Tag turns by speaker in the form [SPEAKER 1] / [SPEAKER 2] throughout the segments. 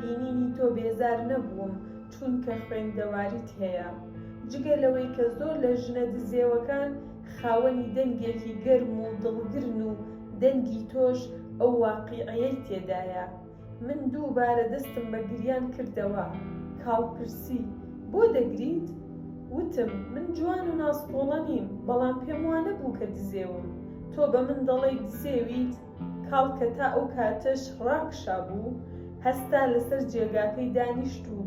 [SPEAKER 1] بینینی تۆ بێزار نەبووم چونکە خوێندەواریت هەیە. جگە لەوەی کە زۆر لە ژنە دزێوەکان خاوەنی دەنگێکی گەرم و دڵگرن و دەنگی تۆش ئەو واقیعیەی تێدایە. من دووبارە دەستم بە گریان کردەوە. کاڵ پرسی، بۆ دەگریت؟ وتم، من جوان و ناسکۆڵە نیم، بەڵام پێم وا نەبوو کە دزێوم. تۆ بە من دەڵێیت دزێویت؟ کاڵ کە تا ئەو کاتەش ڕاکشابوو، هەستا لەسەر جێگاکەی دانیشت و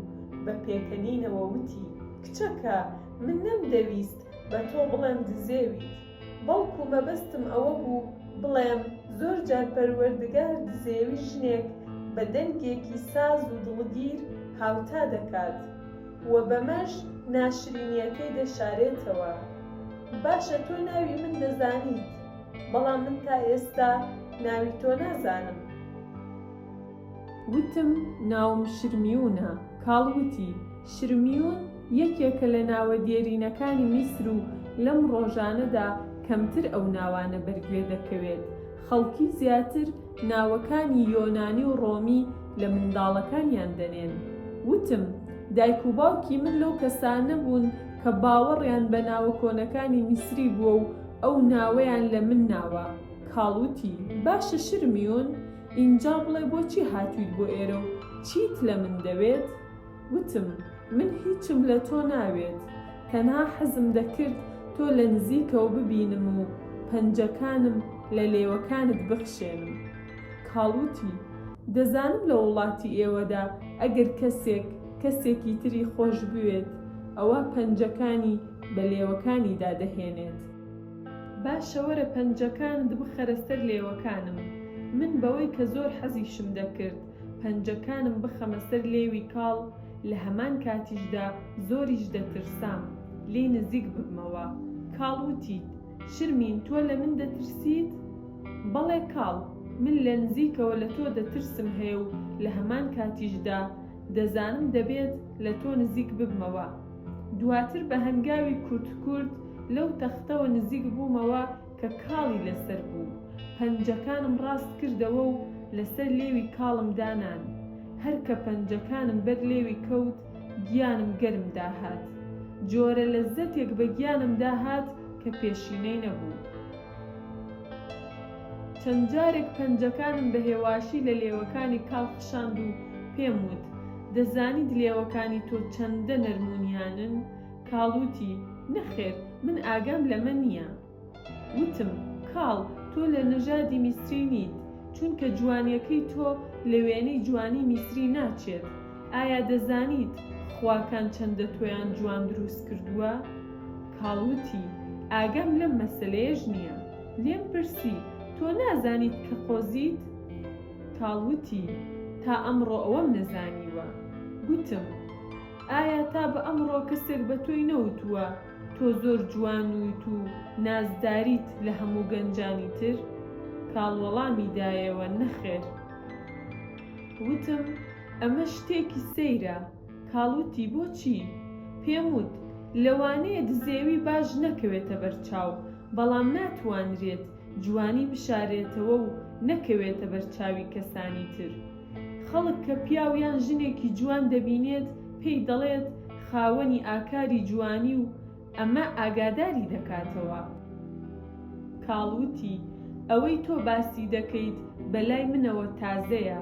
[SPEAKER 1] بە پێکەنینەوە وتی، کچەکە، من نەمدەویست بە تۆ بڵێم دزێویت. بەڵکو مەبەستم ئەوە بوو بڵێم زۆر جار پەروەردگار دزێوی ژنێک بە دەنگێکی ساز و دڵگیر هاوتا دەکات و بەمەش ناشرینیەکەی دەشارێتەوە. باشە تۆ ناوی من دەزانیت، بەڵام من تا ئێستا ناوی تۆ نازانم. وتم ناوم شرمیونە، کاڵ وتی، شرمیون یەکێکە لە ناوە دێرینەکانی میسر و لەم ڕۆژانەدا کەمتر ئەو ناوانە بەرگوێ دەکەوێت، خەڵکی زیاتر ناوەکانی یۆنانی و ڕۆمی لە منداڵەکانیان دەنێن. وتم، دایک و باوکی من لەو کەسانە بوون کە باوەڕیان بە ناوە کۆنەکانی میسری بووە و ئەو ناوەیان لە من ناوە. کاڵ وتی، باشە شرمیون، ئینجا بڵێ بۆچی هاتوویت بۆ ئێرە و چیت لە من دەوێت؟ وتم، من هیچم لە تۆ ناوێت، تەنها حەزم دەکرد تۆ لە نزیکەوە ببینم و پەنجەکانم لە لێوەکانت بخشێنم. کاڵ وتی، دەزانم لە وڵاتی ئێوەدا ئەگەر کەسێک کەسێکی تری خۆش بوێت، ئەوا پەنجەکانی بە لێوەکانیدا دەهێنێت. باشە وەرە پەنجەکانت بخەرە سەر لێوەکانم. من بەوەی کە زۆر حەزیشم دەکرد پەنجەکانم بخەمە سەر لێوی کاڵ، لە هەمان کاتیشدا زۆریش دەترسام لێی نزیک ببمەوە. کاڵ وتی، شرمین تۆ لە من دەترسیت؟ بەڵێ کاڵ، من لە نزیکەوە لە تۆ دەترسم هەیە و لە هەمان کاتیشدا دەزانم دەبێت لە تۆ نزیک ببمەوە. دواتر بە هەنگاوی کورت کورت لەو تەختەوە نزیک بوومەوە کە کاڵی لەسەر بوو، پەنجەکانم ڕاست کردەوە و لەسەر لێوی کاڵم دانان. هەر کە پەنجەکانم بەر لێوی کەوت گیانم گەرم داهات. جۆرە لەززەتێک بە گیانمدا هات کە پێشینەی نەبوو. چەند جارێک پەنجەکانم بە هێواشی لە لێوەکانی کاڵ خشاند و پێم وت، دەزانیت لێوەکانی تۆ چەندە نەرم و نیانن؟ کاڵ وتی، نەخێر، من ئاگام لەمە نییە. وتم، کاڵ، تۆ لە نەژادی میسری نیت، چونکە جوانیەکەی تۆ لە وێنەی جوانی میسری ناچێت. ئایا دەزانیت خواکان چەندە تۆیان جوان دروست کردووە؟ کاڵ وتی، ئاگام لەم مەسەلەیەش نییە. لێم پرسی، تۆ نازانیت کە قۆزیت؟ کاڵ وتی، تا ئەمڕۆ ئەوەم نەزانیوە. گوتم، ئایا تا بە ئەمڕۆ کەسێک بە تۆی نەوتووە تۆ زۆر جوانویت و نازداریت لە هەموو گەنجانی تر؟ کاڵ وەڵامی دایەوە، نەخێر. وتم، ئەمە شتێکی سەیرە. کاڵ وتی، بۆچی؟ پێم وت، لەوانەیە دزێوی باش نەکەوێتە بەرچاو، بەڵام ناتوانرێت جوانی بشارێتەوە و نەکەوێتە بەرچاوی کەسانی تر. خەڵک کە پیاو یان ژنێکی جوان دەبینێت پێی دەڵێت خاوەنی ئاکاری جوانی و ئەمە ئاگاداری دەکاتەوە. کاڵ وتی، ئەوەی تۆ باسی دەکەیت بەلای منەوە تازەیە.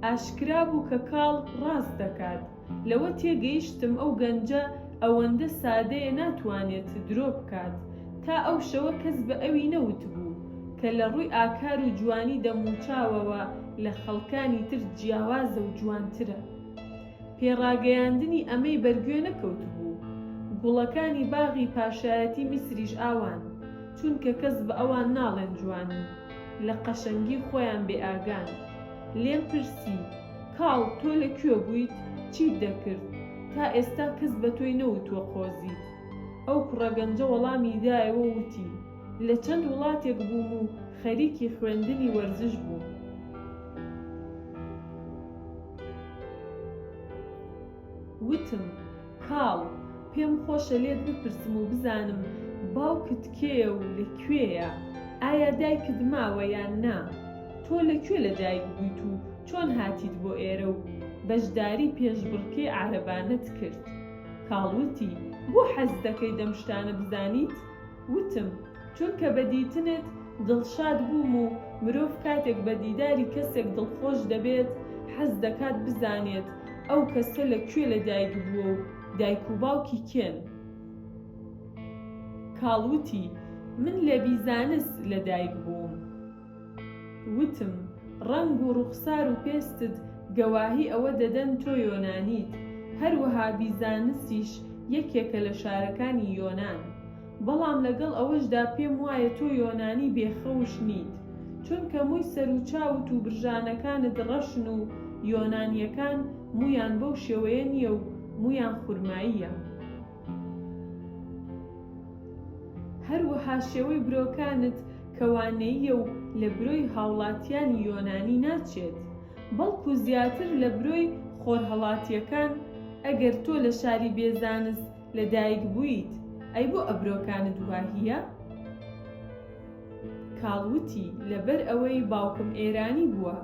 [SPEAKER 1] ئاشکرا بوو کە کاڵ ڕاست دەکات. لەوە تێگەیشتم ئەو گەنجە ئەوەندە سادەیە ناتوانێت درۆ بکات. تا ئەو شەوە کەس بە ئەوی نەوتبوو کە لە ڕووی ئاکار و جوانی دەموچاوەوە لە خەڵکانی تر جیاوازە و جوانترە. پێڕاگەیاندنی ئەمەی بەرگوێ نەکەوتبوو. گوڵەکانی باغی پاشایەتی میسریش ئاوان، چونکە کەس بە ئەوان ناڵێن جوانن، لە قەشەنگی خۆیان بێئاگان. لێم پرسی، کاڵ، تۆ لە کوێ بوویت؟ چیت دەکرد؟ تا ئێستا کەس بە تۆی نەوتووە قۆزیت. ئەو کوڕە گەنجە وەڵامی دایەوە و وتی، لە چەند وڵاتێک بووم و خەریکی خوێندنی وەرزش بووم. وتم، کاڵ، پێم خۆشە لێت بپرسم و بزانم باوکت کێیە و لە کوێیە؟ ئایا دایکت ماوە یان نا؟ تۆ لە کوێ لە دایک بوویت و چۆن هاتیت بۆ ئێرە و. بەشداری پێشبڕکێی عارەبانەت کرد. کاڵ وتی، بۆ حەز دەکەیت ئەم شتانە بزانیت؟ وتم، چونکە بە دیتنت دڵشاد بووم و مرۆڤ کاتێک بە دیداری کەسێک دڵخۆش دەبێت، حەز دەکات بزانێت ئەو کەسە لە کوێ لە دایک بووە و دایک و باوکی کێن. کاڵ وتی، من لە بیزانس لە دایک بووم. وتم، ڕەنگ و ڕوخسار و پێستت گەواهی ئەوە دەدەن تۆ یۆنانیت، هەروەها بیزانسیش یەکێکە لە شارەکانی یۆنان. بەڵام لەگەڵ ئەوەشدا پێم وایە تۆ یۆنانی بێ خەوش نیت، چونکە مووی سەروچاوت و برژانەکانت ڕەشن و یۆنانییەکان موویان بەو شێوەیە نییە و موویان خورماییە. هەروەها شێوەی برۆکانت کەوانەییە و لە برۆی هاوڵاتیانی یۆنانی ناچێت، بەڵکو زیاتر لە برۆی خۆرهەڵاتییەکان، ئەگەر تۆ لە شاری بێزانس لە دایک بوویت، ئەی بۆ ئەبرۆکانت واهییە؟ کاڵ وتی، لەبەر ئەوەی باوکم ئێرانی بووە.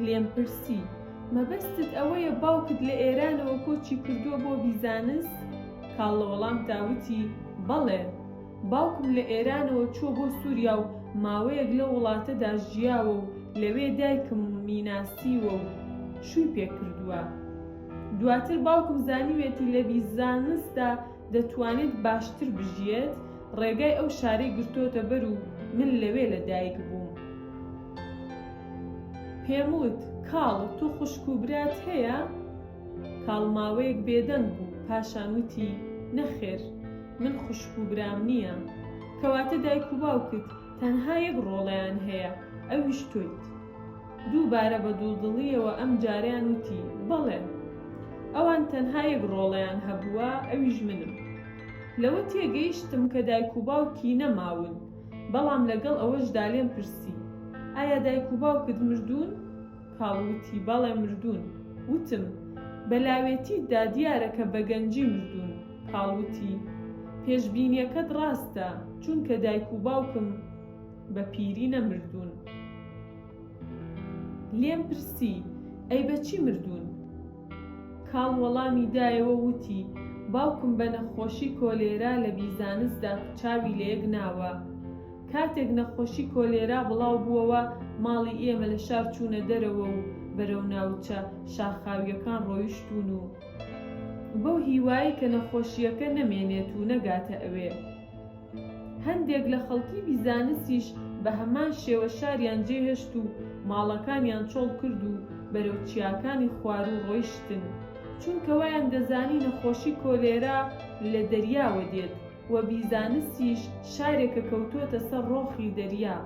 [SPEAKER 1] لێم پرسی، مەبەستت ئەوەیە باوکت لە ئێرانەوە کۆچی کردووە بۆ بیزانس؟ کاڵ لە وەڵامدا وتی، بەڵێ. باوکم لە ئێرانەوە چووە بۆ سووریا و ماوەیەک لەو وڵاتەدا ژیاوە و لەوێ دایکممی ناسیوە و شووی پێ کردووە. دواتر باوکم زانیوێتی لە بیزانسدا دەتوانێت باشتر بژیێت، ڕێگای ئەو شارەی گرتۆتە بەر و من لەوێ لە دایک بووم. پێم وت، کاڵ، تۆ خوشک و برات هەیە؟ کاڵ ماوەیەک بێدەنگ بوو، پاشان وتی، نەخێر، من خوشک و برام نییە. کەواتە دایک و باوکت تەنها یەک ڕۆڵەیان هەیە، ئەویش تۆیت. دووبارە بە دوودڵییەوە ئەمجارەیان وتی، بەڵێ. ئەوان تەنها یەک ڕۆڵەیان هەبووە، ئەویش منم. لەوە تێگەیشتم کە دایک و باوکی نەماون، بەڵام لەگەڵ ئەوەشدا لێم پرسی، ئایا دایک و باوکت مردوون؟ کاڵ وتی، بەڵێ مردوون. وتم، بە لاوێتیتدا دیارە کە بە گەنجی مردوون. کاڵ وتی، پێشبینییەکەت ڕاستە، چونکە دایک و باوکم بە پیری نەمردوون. لێم پرسی، ئەی بە چی مردوون؟ کاڵ وەڵامی دایەوە و وتی، باوکم بە نەخۆشی کۆلێرا لە بیزانسدا چاوی لەیەک ناوە. کاتێک نەخۆشی کۆلێرا بڵاو بووەوە، ماڵی ئێمە لە شار چوونە دەرەوە و بەرەو ناوچە شاخاوییەکان ڕۆیشتوون و بەو هیوایەی کە نەخۆشییەکە نەمێنێت و نەگاتە ئەوێ. هەندێک لە خەڵکی بیزانسیش بە هەمان شێوە شاریان جێهێشت و ماڵەکانیان چۆڵ کرد و بەرەو چیاکانی خواروو ڕۆیشتن، چونکە وایان دەزانی نەخۆشی کۆلێرا لە دەریاوە دێت و بیزانسیش شارێکە کەوتۆتە سەر ڕۆخی دەریا.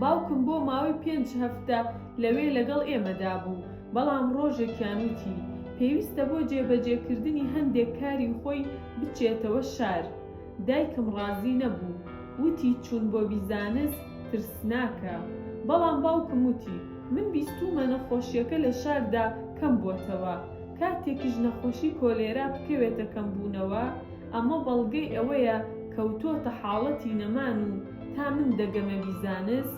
[SPEAKER 1] باوکم بۆ ماوەی پێنج هەفتە لەوێ لەگەڵ ئێمەدا بوو، بەڵام ڕۆژێکیان وتی، پێویستە بۆ جێبەجێکردنی هەندێک کاری خۆی بچێتەوە شار. دایکم ڕازی نەبوو، وتی چوون بۆ بیزانس ترسناکە. بەڵام باوکم وتی، من بیستوومە نەخۆشییەکە لە شاردا کەم بۆتەوە، کاتێکیش نەخۆشی کۆلێرا بکەوێتە کەمبوونەوە، ئەمە بەڵگەی ئەوەیە کەوتۆتە حاڵەتی نەمان و تا من دەگەمە بیزانس،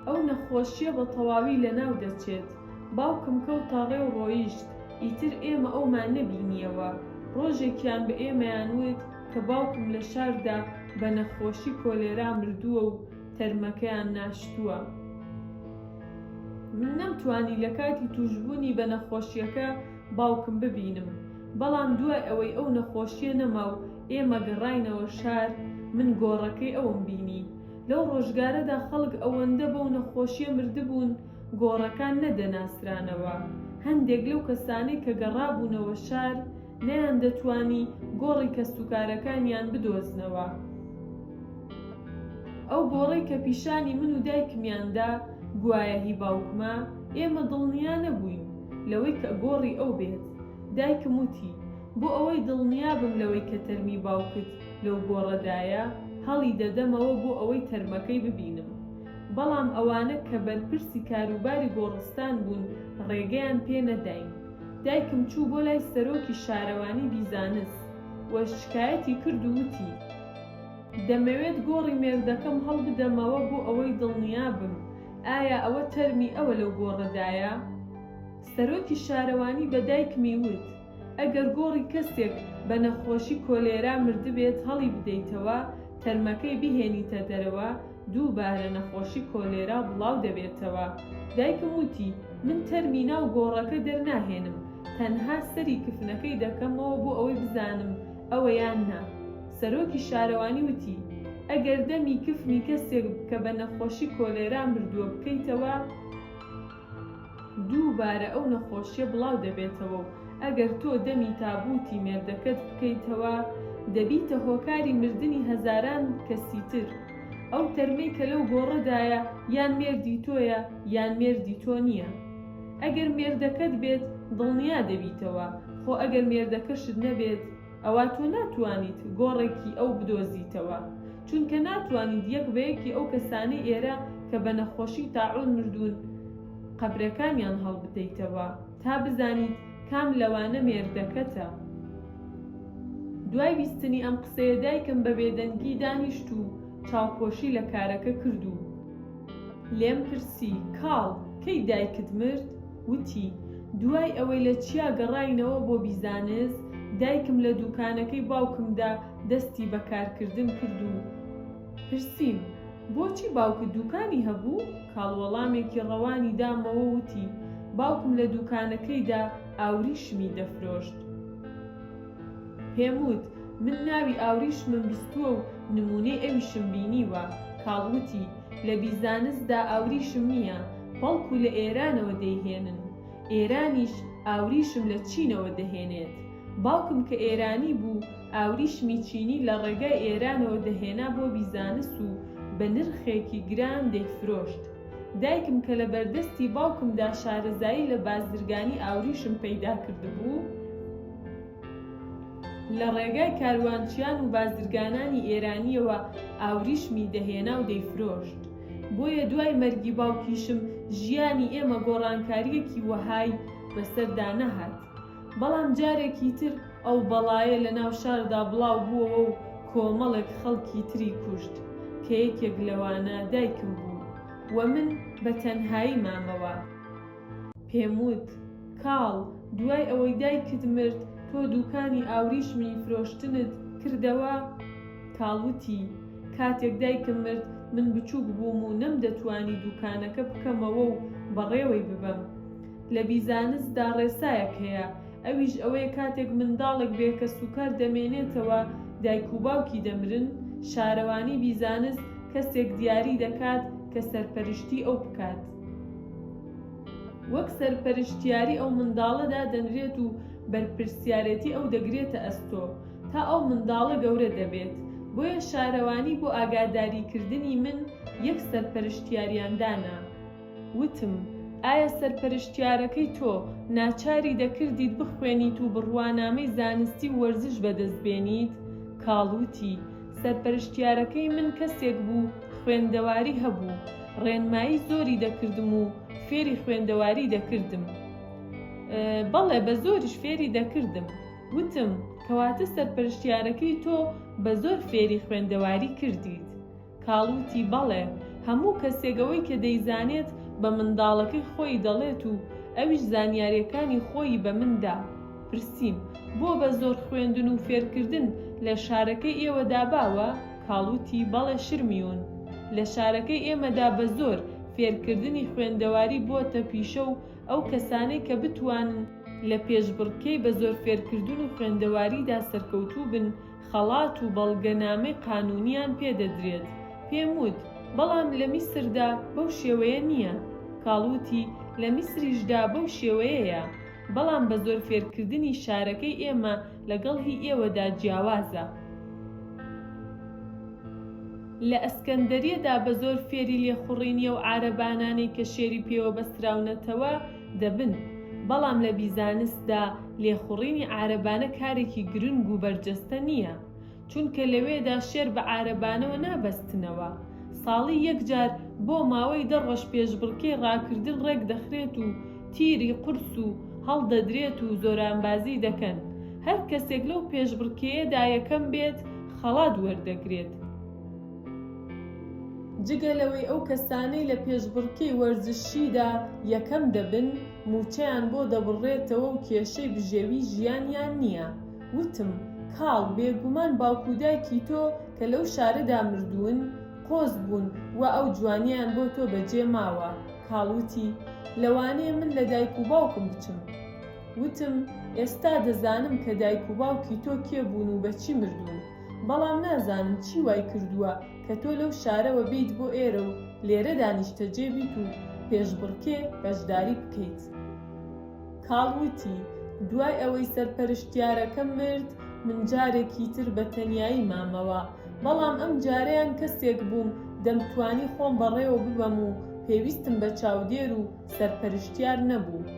[SPEAKER 1] ئەو نەخۆشییە بە تەواوی لەناو دەچێت. باوکم کەوتە ڕێ و ڕۆیشت، ئیتر ئێمە ئەومان نەبینییەوە. ڕۆژێکیان بە ئێمەیان وت کە باوکم لە شاردا بە نەخۆشی کۆلێرا مردووە و تەرمەکەیان ناشتووە. من نەمتوانی لە کاتی تووشبوونی بە نەخۆشییەکە باوکم ببینم، بەڵام دوای ئەوەی ئەو نەخۆشییە نەما و ئێمە گەڕاینەوە شار، من گۆڕەکەی ئەوم بینی. لەو ڕۆژگارەدا خەڵک ئەوەندە بەو نەخۆشییە مردبوون، گۆڕەکان نەدەناسرانەوە. هەندێک لەو کەسانەی کە گەڕابوونەوە شار، نەیاندەتوانی گۆڕی کەسوکارەکانیان بدۆزنەوە. ئەو گۆڕەی کە پیشانی من و دایکمیان دا، گوایە هی باوکمە، ئێمە دڵنیا نەبووین لەوەی کە گۆڕی ئەو بێت. دایکم وتی، بۆ ئەوەی دڵنیا بم لەوەی کە تەرمی باوکت لەو گۆڕەدایە، هەڵی دەدەمەوە بۆ ئەوەی تەرمەکەی ببینم. بەڵام ئەوانە کە بەرپرسی کاروباری گۆڕستان بوون ڕێگەیان پێ نەداین. دایکم چوو بۆ لای سەرۆکی شارەوانی بیزانس و شکایەتی کرد و وتی، دەمەوێت گۆڕی مێردەکەم هەڵبدەمەوە بۆ ئەوەی دڵنیا بم ئایا ئەوە تەرمی ئەوە لەو گۆڕەدایە؟ سەرۆکی شارەوانی بە دایکمی وت، ئەگەر گۆڕی کەسێک بە نەخۆشی کۆلێرا مردبێت هەڵی بدەیتەوە، تەرمەکەی بهێنیتە دەرەوە، دووبارە نەخۆشی کۆلێرا بڵاو دەبێتەوە. دایکم وتی، من تەرمی ناو گۆڕەکە دەرناهێنم، تەنها سەری کفنەکەی دەکەمەوە بۆ ئەوەی بزانم ئەوە یان نا. سەرۆکی شارەوانی وتی، ئەگەر دەمی کفنی کەسێک کە بە نەخۆشی کۆلێرا مردووە بکەیتەوە، دووبارە ئەو نەخۆشیە بڵاو دەبێتەوە و ئەگەر تۆ دەمی تابووتی مێردەکەت بکەیتەوە دەبیتە هۆکاری مردنی هەزاران کەسی تر. ئەو تەرمەی کە لەو گۆڕەدایە یان مێردی تۆیە یان مێردی تۆ نییە. ئەگەر مێردەکەت بێت دڵنیا دەبیتەوە، خۆ ئەگەر مێردەکەشت نەبێت ئەوا تۆ ناتوانیت گۆڕێکی ئەو بدۆزیتەوە، چونکە ناتوانیت یەک بە یەکی ئەو کەسانەی ئێرە کە بە نەخۆشی تاعون مردوون قەبرەکانیان هەڵبدەیتەوە تا بزانیت کام لەوانە مێردەکەتە. دوای بیستنی ئەم قسەیە دایکم بە بێدەنگی دانیشت و چاوپۆشی لە کارەکە کرد و. لێم پرسی، کاڵ، کەی دایکت مرد؟ وتی، دوای ئەوەی لە چیا گەڕاینەوە بۆ بیزانس، دایکم لە دووکانەکەی باوکمدا دەستی بە کارکردن کرد و پرسیم، بۆچی باوکت دووکانی هەبوو؟ کاڵ وەڵامێکی ڕەوانی دامەوە و وتی، باوکم لە دووکانەکەیدا ئاوریشمی دەفرۆشت. پێم وت، من ناوی ئاوریشمم بیستووە و نموونەی ئەویشم بینیوە. کاڵ وتی، لە بیزانسدا ئاوریشم نییە، بەڵکو لە ئێرانەوە دەیهێنن. ئێرانیش ئاوریشم لە چینەوە دەهێنێت. باوکم کە ئێرانی بوو، ئاوریشمی چینی لە ڕێگای ئێرانەوە دەهێنا بۆ بیزانس و بە نرخێکی گران دەیفرۆشت. دایکم کە لە بەردەستی باوکمدا شارەزایی لە بازرگانی ئاوریشم پەیدا کردبوو، لە ڕێگای کاروانچیان و بازرگانانی ئێرانییەوە ئاوریشمی دەهێنا و دەیفرۆشت. بۆیە دوای مەرگی باوکیشم ژیانی ئێمە گۆڕانکارییەکی وەهای بەسەردا نەهات. بەڵام جارێکی تر ئەو بەڵایە لە ناو شاردا بڵاو بووەوە و کۆمەڵێک خەڵکی تری کوشت کە یەکێک لەوانە دایکم بوو و من بە تەنهایی مامەوە. پێم وت، کاڵ، دوای ئەوەی دایکت مرد تۆ دووکانی ئاوریشمی فرۆشتنت کردەوە؟ کاڵ وتی، کاتێک دایکم مرد من بچووک بووم و نەمدەتوانی دووکانەکە بکەمەوە و بەڕێوەی ببەم. لە بیزانسدا ڕێسایەک هەیە، ئەویش ئەوەیە کاتێک منداڵێک بێ کەسوکار دەمێنێتەوە، دایک و باوکی دەمرن، شارەوانی بیزانس کەسێک دیاری دەکات کە سەرپەرشتی ئەو بکات. وەک سەرپەرشتیاری ئەو منداڵە دادەنرێت و بەرپرسیارێتی ئەو دەگرێتە ئەستۆ تا ئەو منداڵە گەورە دەبێت، بۆیە شارەوانی بۆ ئاگاداریکردنی من یەک سەرپەرشتیاریان دانا. وتم، ئایا سەرپەرشتیارەکەی تۆ ناچاری دەکردیت بخوێنیت و بڕوانامەی زانستی و وەرزش بەدەست بێنیت؟ کاڵ وتی، سەرپەرشتیارەکەی من کەسێک بوو خوێندەواری هەبوو، ڕێنمایی زۆری دەکردم و فێری خوێندەواری دەکردم. بەڵێ بە زۆریش فێری دەکردم. وتم، کەواتە سەرپەرشتیارەکەی تۆ بە زۆر فێری خوێندەواری کردیت. کاڵ وتی، بەڵێ، هەموو کەسێک ئەوەی کە دەیزانێت بە منداڵەکەی خۆیی دەڵێت و ئەویش زانیارییەکانی خۆیی بە من دا. پرسیم، بۆ بە زۆر خوێندن و فێرکردن لە شارەکەی ئێوەدا باوە؟ کاڵ وتی، بەڵێ شرمیون. لە شارەکەی ئێمەدا بە زۆر فێرکردنی خوێندەواری بۆتە پیشە و ئەو کەسانەی کە بتوانن لە پێشبڕکێی بە زۆر فێرکردن و خوێندەواریدا سەرکەوتوو بن خەڵات و بەڵگەنامەی قانوونیان پێ دەدرێت. پێم وت، بەڵام لە میسردا بەو شێوەیە نییە. کاڵ وتی، لە میسریشدا بەو شێوەیەیە، بەڵام بە زۆر فێرکردنی شارەکەی ئێمە لەگەڵ هی ئێوەدا جیاوازە. لە ئەسکەندەریەدا بە زۆر فێری لێخوڕینی ئەو عارەبانانەی کە شێری پێوە بەستراونەتەوە دەبن، بەڵام لە بیزانسدا لێخوڕینی عارەبانە کارێکی گرنگ و بەرجەستە نییە، چونکە لەوێدا شێر بە عارەبانەوە نابەستنەوە. ساڵی یەک جار بۆ ماوەی دە ڕۆژ پێشبڕکێی ڕاکردن ڕێک دەخرێت و تیری قورس و هەڵدەدرێت و زۆرانبازی دەکەن، هەر کەسێک لەو پێشبڕکێیەدا یەکەم بێت خەڵات وەردەگرێت. جگە لەوەی ئەو کەسانەی لە پێشبڕکێی وەرزشیدا یەکەم دەبن، مووچەیان بۆ دەبڕرێتەوە و کێشەی بژێوی ژیانیان نییە. وتم، کاڵ، بێگومان باوک و دایکی تۆ کە لەو شارەدا مردوون، قۆز بوون وا ئەو جوانییەیان بۆ تۆ بەجێ ماوە. کاڵ وتی، لەوانەیە من لە دایک و باوکم بچم. وتم، ئێستا دەزانم کە دایک و باوکی تۆ کێ بوون و بە چی مردوون. بەڵام نازانم چی وای کردووە کە تۆ لەو شارەوە بێیت بۆ ئێرە و لێرەدا نیشتەجێ بیت و پێشبڕکێ بەشداری بکەیت. کاڵ وتی، دوای ئەوەی سەرپەرشتیارەکەم مرد، من جارێکی تر بە تەنیایی مامەوە، بەڵام ئەم جارەیان کەسێک بووم دەمتوانی خۆم بەڕێوە ببەم و پێویستم بە چاودێر و سەرپەرشتیار نەبوو.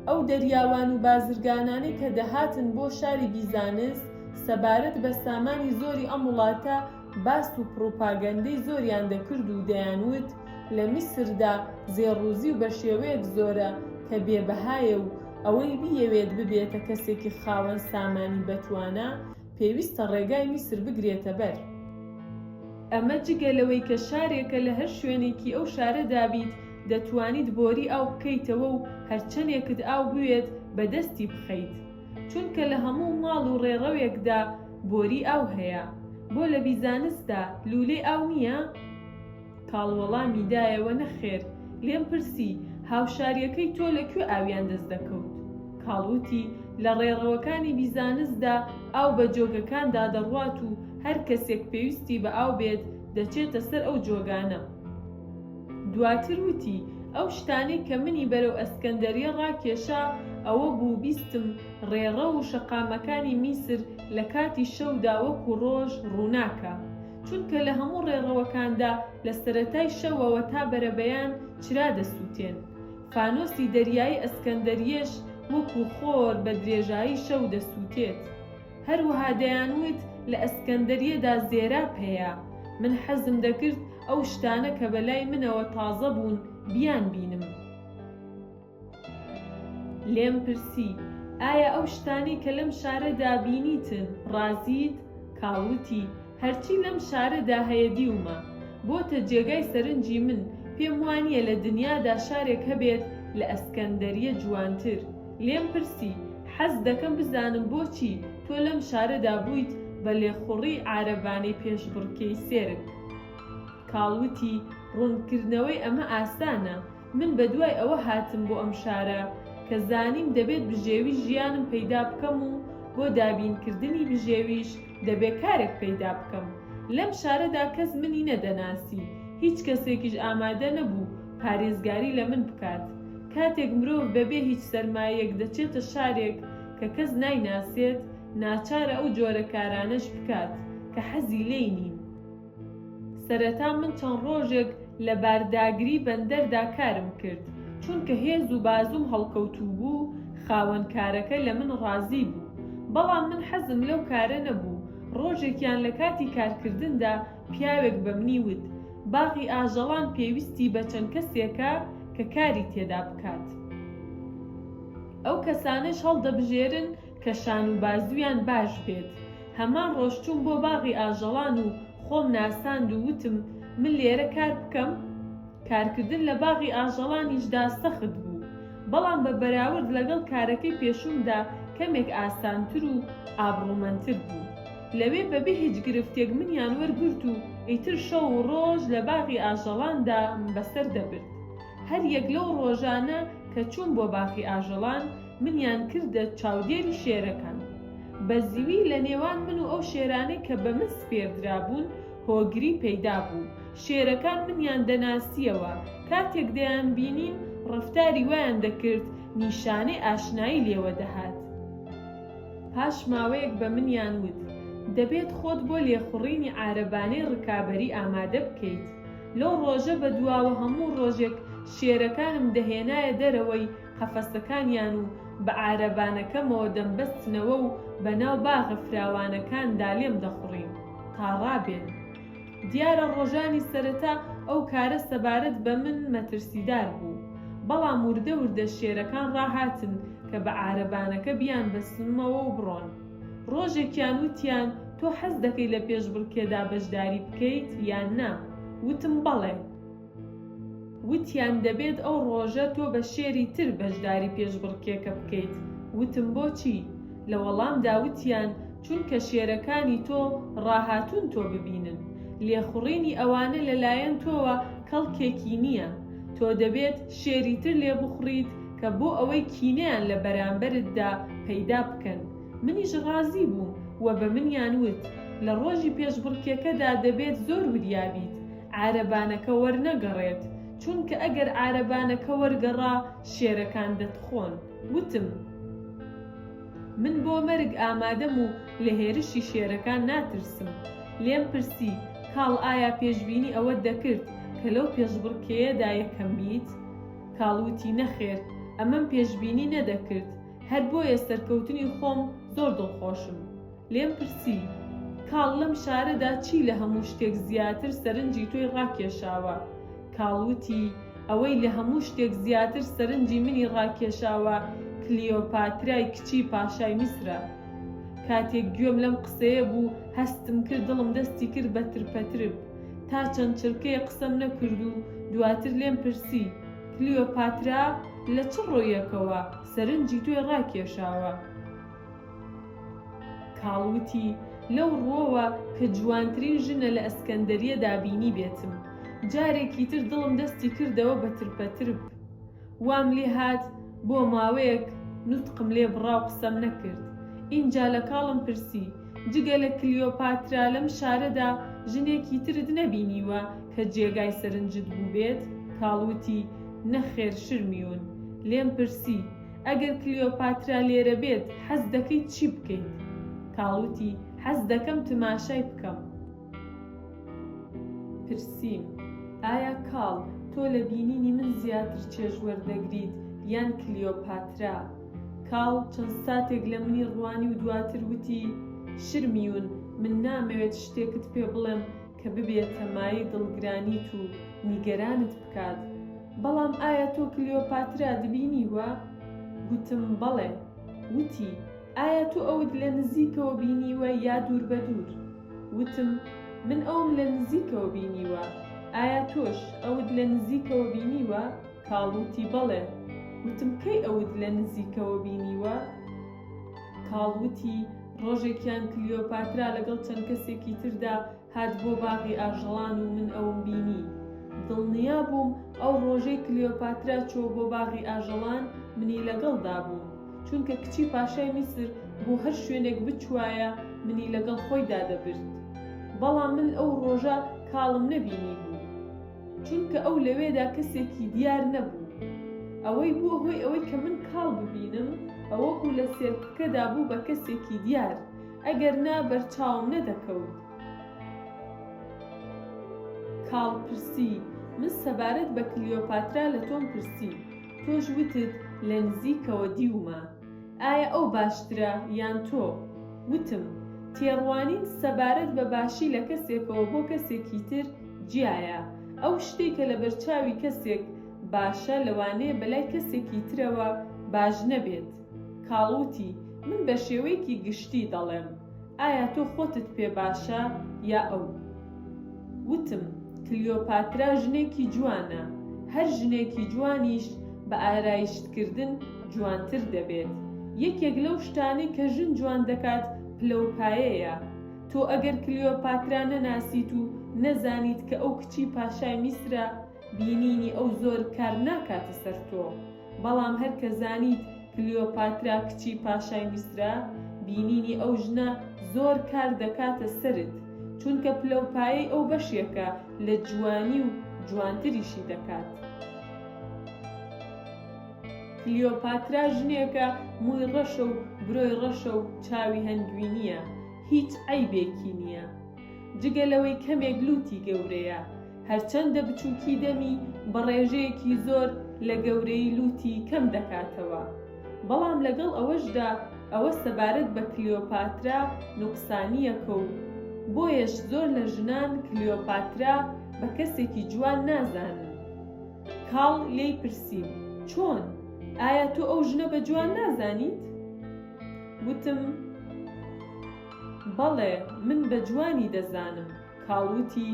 [SPEAKER 1] ئەو دەریاوان و بازرگانانەی کە دەهاتن بۆ شاری بیزانس سەبارەت بە سامانی زۆری ئەم وڵاتە باس و پڕوپاگەندەی زۆریان دەکرد و دەیانوت لە میسردا زێڕ و زیو بە شێوەیەک زۆرە کە بێ بەهایە و ئەوەی بیەوێت ببێتە کەسێکی خاوەن سامانی بەتوانا پێویستە ڕێگای میسر بگرێتە بەر. ئەمە جگە لەوەی کە شارێکە لە هەر شوێنێکی ئەو شارەدا بیت دەتوانیت بۆری ئاو بکەیتەوە و هەرچەنێکت ئاو بوێت بە دەستی بخەیت چونکە لە هەموو ماڵ و ڕێڕەوێکدا بۆری ئاو هەیە. بۆ لە بیزانسدا لوولەی ئاو نییە؟ کاڵ وەڵامی دایەوە نەخێر، لێم پرسی، هاوشارییەکەی تۆ لە کوێ ئاویان دەست دەکەوت؟ کاڵ وتی، لە ڕێڕەوەکانی بیزانسدا ئاو بە جۆگەکاندا دەڕوات و هەر کەسێک پێویستی بە ئاو بێت دەچێتە سەر ئەو جۆگانە. دواتر وتی، ئەو شتانەی کە منی بەرەو ئەسکەندەریە ڕاکێشا ئەوە بوو بیستم ڕێڕەو و شەقامەکانی میسر لە کاتی شەودا وەکو ڕۆژ ڕووناکە. چونکە لە هەموو ڕێڕەوەکاندا لە سەرەتای شەوەوە تا بەرەبەیان چرا دەسووتێن. فانۆسی دەریایی ئەسکەندەریەش وەکو خۆر بە درێژایی شەو دەسووتێت. هەروەها دەیانوت لە ئەسکەندەریەدا زێراب هەیە. من حەزم دەکرد ئەو شتانە کە بە لای منەوە تازە بوون بیانبینم. لێم پرسی، ئایا ئەو شتانەی کە لەم شارەدا بینیتن ڕازیت؟ کاڵ وتی، هەرچی لەم شارەدا هەیە دیومە. بۆتە جێگای سەرنجی من، پێم وا نییە لە دنیادا شارێک هەبێت لە ئەسکەندەریە جوانتر. لێم پرسی، حەز دەکەم بزانم بۆچی تۆ لەم شارەدا بوویت بە لێخوڕی عارەبانەی پێشبڕکێی سێرک؟ کاڵ وتی، ڕوونکردنەوەی ئەمە ئاسانە. من بەدوای ئەوە هاتم بۆ ئەم شارە کە زانیم دەبێت بژێوی ژیانم پەیدا بکەم و بۆ دابینکردنی بژێویش دەبێ کارێک پەیدا بکەم. لەم شارەدا کەس منی نەدەناسی، هیچ کەسێکیش ئامادە نەبوو پارێزگاری لە من بکات. کاتێک مرۆڤ بەبێ هیچ سەرمایەک دەچێتە شارێک کە کەس نایناسێت، ناچارە ئەو جۆرە کارانەش بکات کە حەزی لێی نین. سەرەتا من چەند ڕۆژێک لە بارداگری بەندەردا کارم کرد، چونکە هێز و بازووم هەڵکەوتوو بوو، خاوەن کارەکە لە من ڕازی بوو. بەڵام من حەزم لەو کارە نەبوو. ڕۆژێکیان لە کاتی کارکردندا پیاوێک بە منی وت، باغی ئاژەڵان پێویستی بە چەند کەسێکە کە کاری تێدا بکات. ئەو کەسانەش هەڵدەبژێرن کە شان و بازوویان باش بێت. هەمان ڕۆژ چووم بۆ باغی ئاژەڵان و خۆم ناساند و وتم من لێرە کار بکەم؟ کارکردن لە باغی ئاژەڵانیشدا سەخت بوو، بەڵام بە بەراورد لەگەڵ کارەکەی پێشوومدا کەمێک ئاسانتر و ئابڕوومەندتر بوو. لەوێ بەبێ هیچ گرفتێک منیان وەرگرت و ئیتر شەو و ڕۆژ لە باغی ئاژەڵاندام بەسەر دەبرد. هەر یەک لەو ڕۆژانە کە چووم بۆ باخی ئاژەڵان، منیان کردە چاودێری شێرەکان. بە زووی لە نێوان من و ئەو شێرانەی کە بە من سپێردرابوون هۆگری پەیدا بوو. شێرەکان منیان دەناسییەوە. کاتێک دەیانبینیم ڕەفتاری وایان دەکرد نیشانەی ئاشنایی لێوە دەهات. پاش ماوەیەک بە منیان وت، دەبێت خۆت بۆ لێخوڕینی عارەبانەی ڕکابەری ئامادە بکەیت. لەو ڕۆژە بە دواوە هەموو ڕۆژێک شێرەکانم دەهێنایە دەرەوەی قەفەسەکانیان و بە عارەبانەکەمەوە دەمبەستنەوە و بە ناو باغە فراوانەکاندا لێم دەخوڕین تا ڕابێن. دیارە ڕۆژانی سەرەتا ئەو کارە سەبارەت بە من مەترسیدار بوو، بەڵام وردە وردە شێرەکان ڕاهاتن کە بە عارەبانەکە بیانبەستمەوە و بڕۆن. ڕۆژێکیان وتیان تۆ حەز دەکەی لە پێشبڕکێدا بەشداری بکەیت یان نا؟ وتم بەڵێ. وتیان دەبێت ئەو ڕۆژە تۆ بە شێری تر بەشداری پێشبڕکێکە بکەیت، وتم بۆچی؟ لە وەڵامدا وتیان چونکە شێرەکانی تۆ ڕاهاتوون تۆ ببینن، لێخوڕینی ئەوانە لەلایەن تۆوە کەڵکێکی نییە، تۆ دەبێت شێری تر لێبخوڕیت کە بۆ ئەوەی کینەیان لە بەرامبەرتدا پەیدا بکەن، منیش ڕازی بووم و بە منیان وت لە ڕۆژی پێشبڕکێکەدا دەبێت زۆر وریا بیت عارەبانەکە وەرنەگەڕێت، چونکە ئەگەر عارەبانەکە وەرگەڕا شێرەکان دەتخۆن. وتم، من بۆ مەرگ ئامادەم و لە هێرشی شێرەکان ناترسم. لێم پرسی، کاڵ ئایا پێشبینی ئەوەت دەکرد کە لەو پێشبڕکێیەدا یەکەم بیت؟ کاڵ وتی، نەخێر، ئەمەم پێشبینی نەدەکرد، هەر بۆیە سەرکەوتنی خۆم زۆر دڵخۆشم. لێم پرسی، کاڵ لەم شارەدا چی لە هەموو شتێک زیاتر سەرنجی تۆی ڕاکێشاوە؟ کاڵ وتی، ئەوەی لە هەموو شتێک زیاتر سەرنجی منی ڕاکێشاوە کلیۆپاترای کچی پاشای میسرە. کاتێک گوێم لەم قسەیە بوو هەستم کرد دڵم دەستی کرد بە ترپەترپ. تا چەند چرکەیەک قسەم نەکرد و دواتر لێم پرسی، کلیۆپاترا لە چ ڕوویەکەوە سەرنجی تۆی ڕاکێشاوە؟ کاڵ وتی، لەو ڕووەوە کە جوانترین ژنە لە ئەسکەندەریەدا بینیبێتم. جارێکی تر دڵم دەستی کردەوە بە ترپەترپ. وام لێ هات بۆ ماوەیەک نوتقم لێ بڕا و قسەم نەکرد. ئینجا لە کاڵم پرسی، جگە لە کلیۆپاترا لەم شارەدا ژنێکی ترت نەبینیوە کە جێگای سەرنجت بووبێت؟ کاڵ وتی، نەخێر شرمیون. لێم پرسی، ئەگەر کلیۆپاترا لێرە بێت حەز دەکەیت چی بکەیت؟ کاڵ وتی، حەز دەکەم تماشای بکەم. پرسیم، ئایا کاڵ تۆ لە بینینی من زیاتر چێژ وەردەگریت یان کلیۆپاترا؟ کاڵ چەند ساتێک لە منی ڕوانی و دواتر وتی، شرمیون من نامەوێت شتێکت پێ بڵێم کە ببێتە مایەی دڵگرانیت و نیگەرانت بکات، بەڵام ئایا تۆ کلیۆپاترات بینیوە؟ گوتم، بەڵێ. وتی، ئایا تۆ ئەوت لە نزیکەوە بینیوە یا دوور بە دوور؟ وتم، من ئەوم لە نزیکەوە بینیوە، ئایا تۆش ئەوت لە نزیکەوە بینیوە؟ کاڵ وتی، بەڵێ. وتم، کەی ئەوت لە نزیکەوە بینیوە؟ کاڵ وتی، ڕۆژێکیان کلیۆپاترا لەگەڵ چەند کەسێکی تردا هات بۆ باغی ئاژەڵان و من ئەوم بینی. دڵنیا بووم ئەو ڕۆژەی کلیۆپاترا چووە بۆ باغی ئاژەڵان منی لەگەڵدا بوو. چونکە کچی پاشای میسر بۆ هەر شوێنێک بچوایە منی لەگەڵ خۆیدا دەبرد. بەڵام من ئەو ڕۆژە کاڵم نەبینیبوو. چونکە ئەو لەوێدا کەسێکی دیار نەبوو. ئەوەی بووە هۆی ئەوەی کە من کاڵ ببینم ئەوە بوو لە سێرکەکەدا بوو بە کەسێکی دیار. ئەگەر نا بەرچاوم نەدەکەوت. کاڵ پرسی، من سەبارەت بە کلیۆپاترا لە تۆم پرسی، تۆش وتت لە نزیکەوە دیومە. ئایا ئەو باشترە یان تۆ؟ وتم، تێڕوانین سەبارەت بە باشی لە کەسێکەوە بۆ کەسێکی تر جیایە. ئەو شتەی کە لەبەرچاوی کەسێک باشە لەوانەیە بەلای کەسێکی ترەوە باش نەبێت. کاڵ وتی، من بە شێوەیەکی گشتی دەڵێم، ئایا تۆ خۆتت پێ باشە یا ئەو؟ وتم، کلیۆپاترا ژنێکی جوانە، هەر ژنێکی جوانیش بە ئارایشتکردن جوانتر دەبێت. یەکێک لەو شتانەی کە ژن جوان دەکات پلە و پایەیە. تۆ ئەگەر کلیۆپاترا نەناسیت و نەزانیت کە ئەو کچی پاشای میسرە، بینینی ئەو زۆر کار ناکاتە سەر تۆ. بەڵام هەر کە زانیت کلیۆپاترا کچی پاشای میسرە، بینینی ئەو ژنە زۆر کار دەکاتە سەرت، چونکە پلەوپایەی ئەو بەشێکە لە جوانی و جوانتریشی دەکات. کلیۆپاترا ژنێکە مووی ڕەشە و برۆی ڕەشە و چاوی هەنگوینییە، هیچ عەیبێکی نییە. جگە لەوەی کەمێک لووتی گەورەیە، هەرچەندە بچووکی دەمی بە ڕێژەیەکی زۆر لە گەورەیی لووتی کەم دەکاتەوە. بەڵام لەگەڵ ئەوەشدا ئەوە سەبارەت بە کلیۆپاترا نوقسانییەکە و بۆیەش زۆر لە ژنان کلیۆپاترا بە کەسێکی جوان نازانن. کاڵ لێی پرسیم، چۆن؟ ئایا تۆ ئەو ژنە بە جوان نازانیت؟ وتم، بەڵێ، من بە جوانی دەزانم. کاڵ وتی.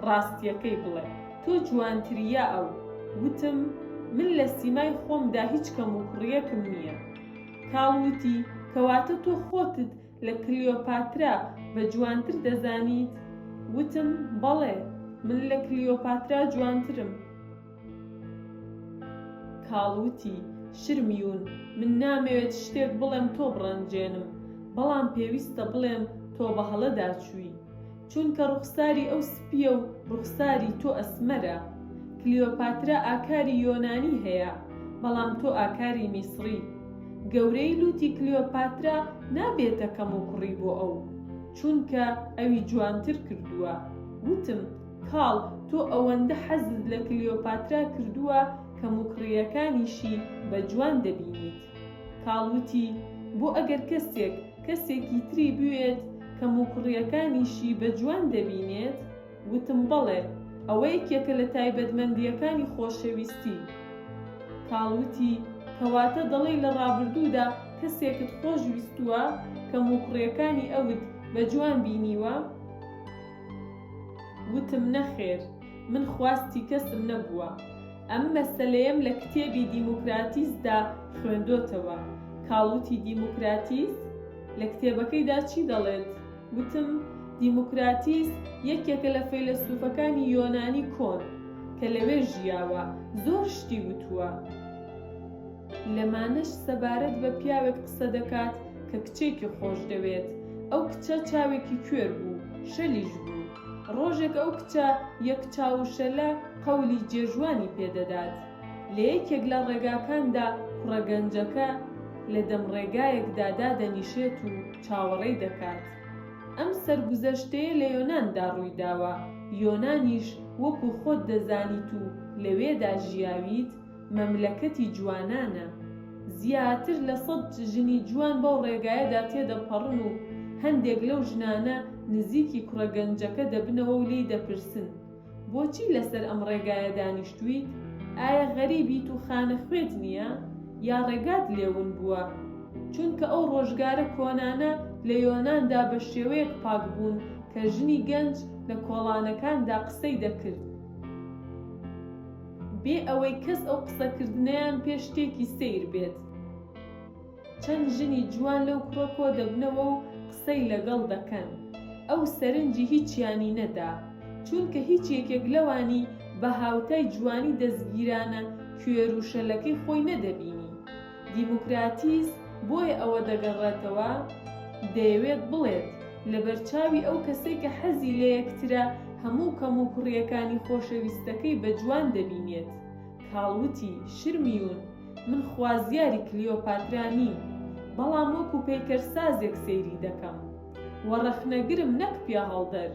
[SPEAKER 1] ڕاستییەکەی بڵێ، تۆ جوانتری یا ئەو؟ وتم، من لە سیمای خۆمدا هیچ کەموکوڕییەکم نییە. کاڵ وتی، کەواتە تۆ خۆتت لە کلیۆپاترا بە جوانتر دەزانیت؟ وتم، بەڵێ، من لە کلیۆپاترا جوانترم. کاڵ وتی، شرمیون، من نامەوێت شتێک بڵێم تۆ بڕەنجێنم، بەڵام پێویستە بڵێم تۆ بە هەڵەدا چووی. چونکە ڕوخساری ئەو سپییە و ڕوخساری تۆ ئەسمەرە. کلیۆپاترا ئاکاری یۆنانی هەیە، بەڵام تۆ ئاکاری میسڕی. گەورەیی لووتی کلیۆپاترا نابێتە کەموکوڕی بۆ ئەو، چونکە ئەوی جوانتر کردووە. وتم، کاڵ، تۆ ئەوەندە حەزت لە کلیۆپاترا کردووە کەموکڕییەکانیشی بە جوان دەبینیت. کاڵ وتی، بۆ ئەگەر کەسێک، کەسێکی تری بوێت، کەموکوڕییەکانیشی بە جوان دەبینێت؟ وتم، بەڵێ، ئەوە یەکێکە لە تایبەتمەندییەکانی خۆشەویستی. کاڵ وتی، کەواتە دەڵێی لە ڕابردوودا کەسێکت خۆش ویستووە، کەموکوڕییەکانی ئەوت بە جوان بینیوە؟ وتم، نەخێر، من خواستی کەسم نەبووە. ئەم مەسەلەیەم لە کتێبی دیموکراتیسدا خوێندۆتەوە. کاڵ وتی دیموکراتیس؟ لە کتێبەکەیدا چی دەڵێت؟ وتم، دیموکراتیس یەکێکە لە فەیلەسوفەکانی یۆنانی کۆن، کە لەوێ ژیاوە، زۆر شتی وتووە. لەمانەش سەبارەت بە پیاوێک قسە دەکات کە کچێکی خۆش دەوێت، ئەو کچە چاوێکی کوێر بوو، شەلیش بوو. ڕۆژێک ئەو کچە یەک چاو و شەلە قەولی جێژوانی پێ دەدات. لە یەکێک لە ڕێگاکاندا کوڕە گەنجەکە لە دەم ڕێگایەکدا دادەنیشێت و چاوەڕێی دەکات. ئەم سەرگوزەشتەیە لە یۆناندا ڕوویداوە، یۆنانیش وەکو خۆت دەزانیت و لەوێدا ژیاویت، مەملەکەتی جوانانە. زیاتر لە سەت ژنی جوان بەو ڕێگایەدا تێدەپەڕن و هەندێک لەو ژنانە نزیکی کوڕە گەنجەکە دەبنەوە و لێی دەپرسن، بۆچی لەسەر ئەم ڕێگایە دانیشتوویت؟ ئایا غەریبیت و خانەخوێت نییە؟ یا ڕێگات لێ ون بووە؟ چونکە ئەو ڕۆژگارە کۆنانە لە یۆناندا بە شێوەیەک پاک بوون کە ژنی گەنج لە کۆڵانەکاندا قسەی دەکرد، بێ ئەوەی کەس ئەو قسەکردنەیان پێ شتێکی سەیر بێت. چەند ژنی جوان لەو کوڕە کۆدەبنەوە و قسەی لەگەڵ دەکەن. ئەو سەرنجی هیچیانی نەدا. چونکە هیچ یەکێک لەوانی بە هاوتای جوانی دەستگیرانە کوێر و شەلەکەی خۆی نەدەبینی. دیموکراتیس بۆیە ئەوە دەگەڕێتەوە، دەیەوێت بڵێت، لەبەرچاوی ئەو کەسەی کە حەزی لەیەکترە هەموو کەموکوڕییەکانی خۆشەویستەکەی بە جوان دەبینێت. کاڵ وتی، شرمیون، من خوازیاری کلیۆپاترا نیم، بەڵام وەکو پەیکەرسازێک سەیری دەکەم. وە ڕەخنەگرم نەک پیاهەڵدەر.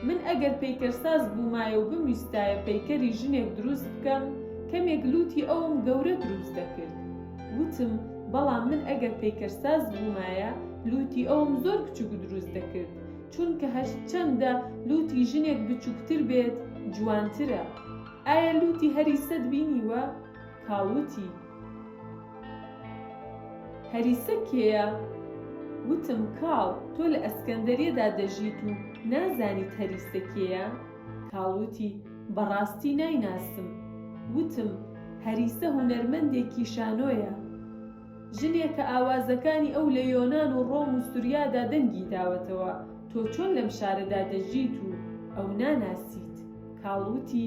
[SPEAKER 1] من ئەگەر پەیکەرساز بوومایە و بمویستایە پەیکەری ژنێک دروست بکەم، کەمێک لووتی ئەوم گەورە دروست دەکرد. وتم، بەڵام من ئەگەر پەیکەرساز بوومایە، لووتی ئەوم زۆر بچووک دروست دەکرد، چونکە هەرچەندە لووتی ژنێک بچووکتر بێت، جوانترە. ئایا لووتی هەریسەت بینیوە؟ کاڵ وتی. هەریسە کێیە؟ وتم، کاڵ، تۆ لە ئەسکەندەریەدا دەژیت و نازانیت هەریسە کێیە؟ کاڵ وتی، بەڕاستی نایناسم. وتم، هەریسە هونەرمەندێکی شانۆیە. ژنێکە ئاوازەکانی ئەو لە یۆنان و ڕۆم و سوریادا دەنگی داوەتەوە، تۆ چۆن لەم شارەدا دەژیت و ئەو ناناسیت؟ کاڵ وتی،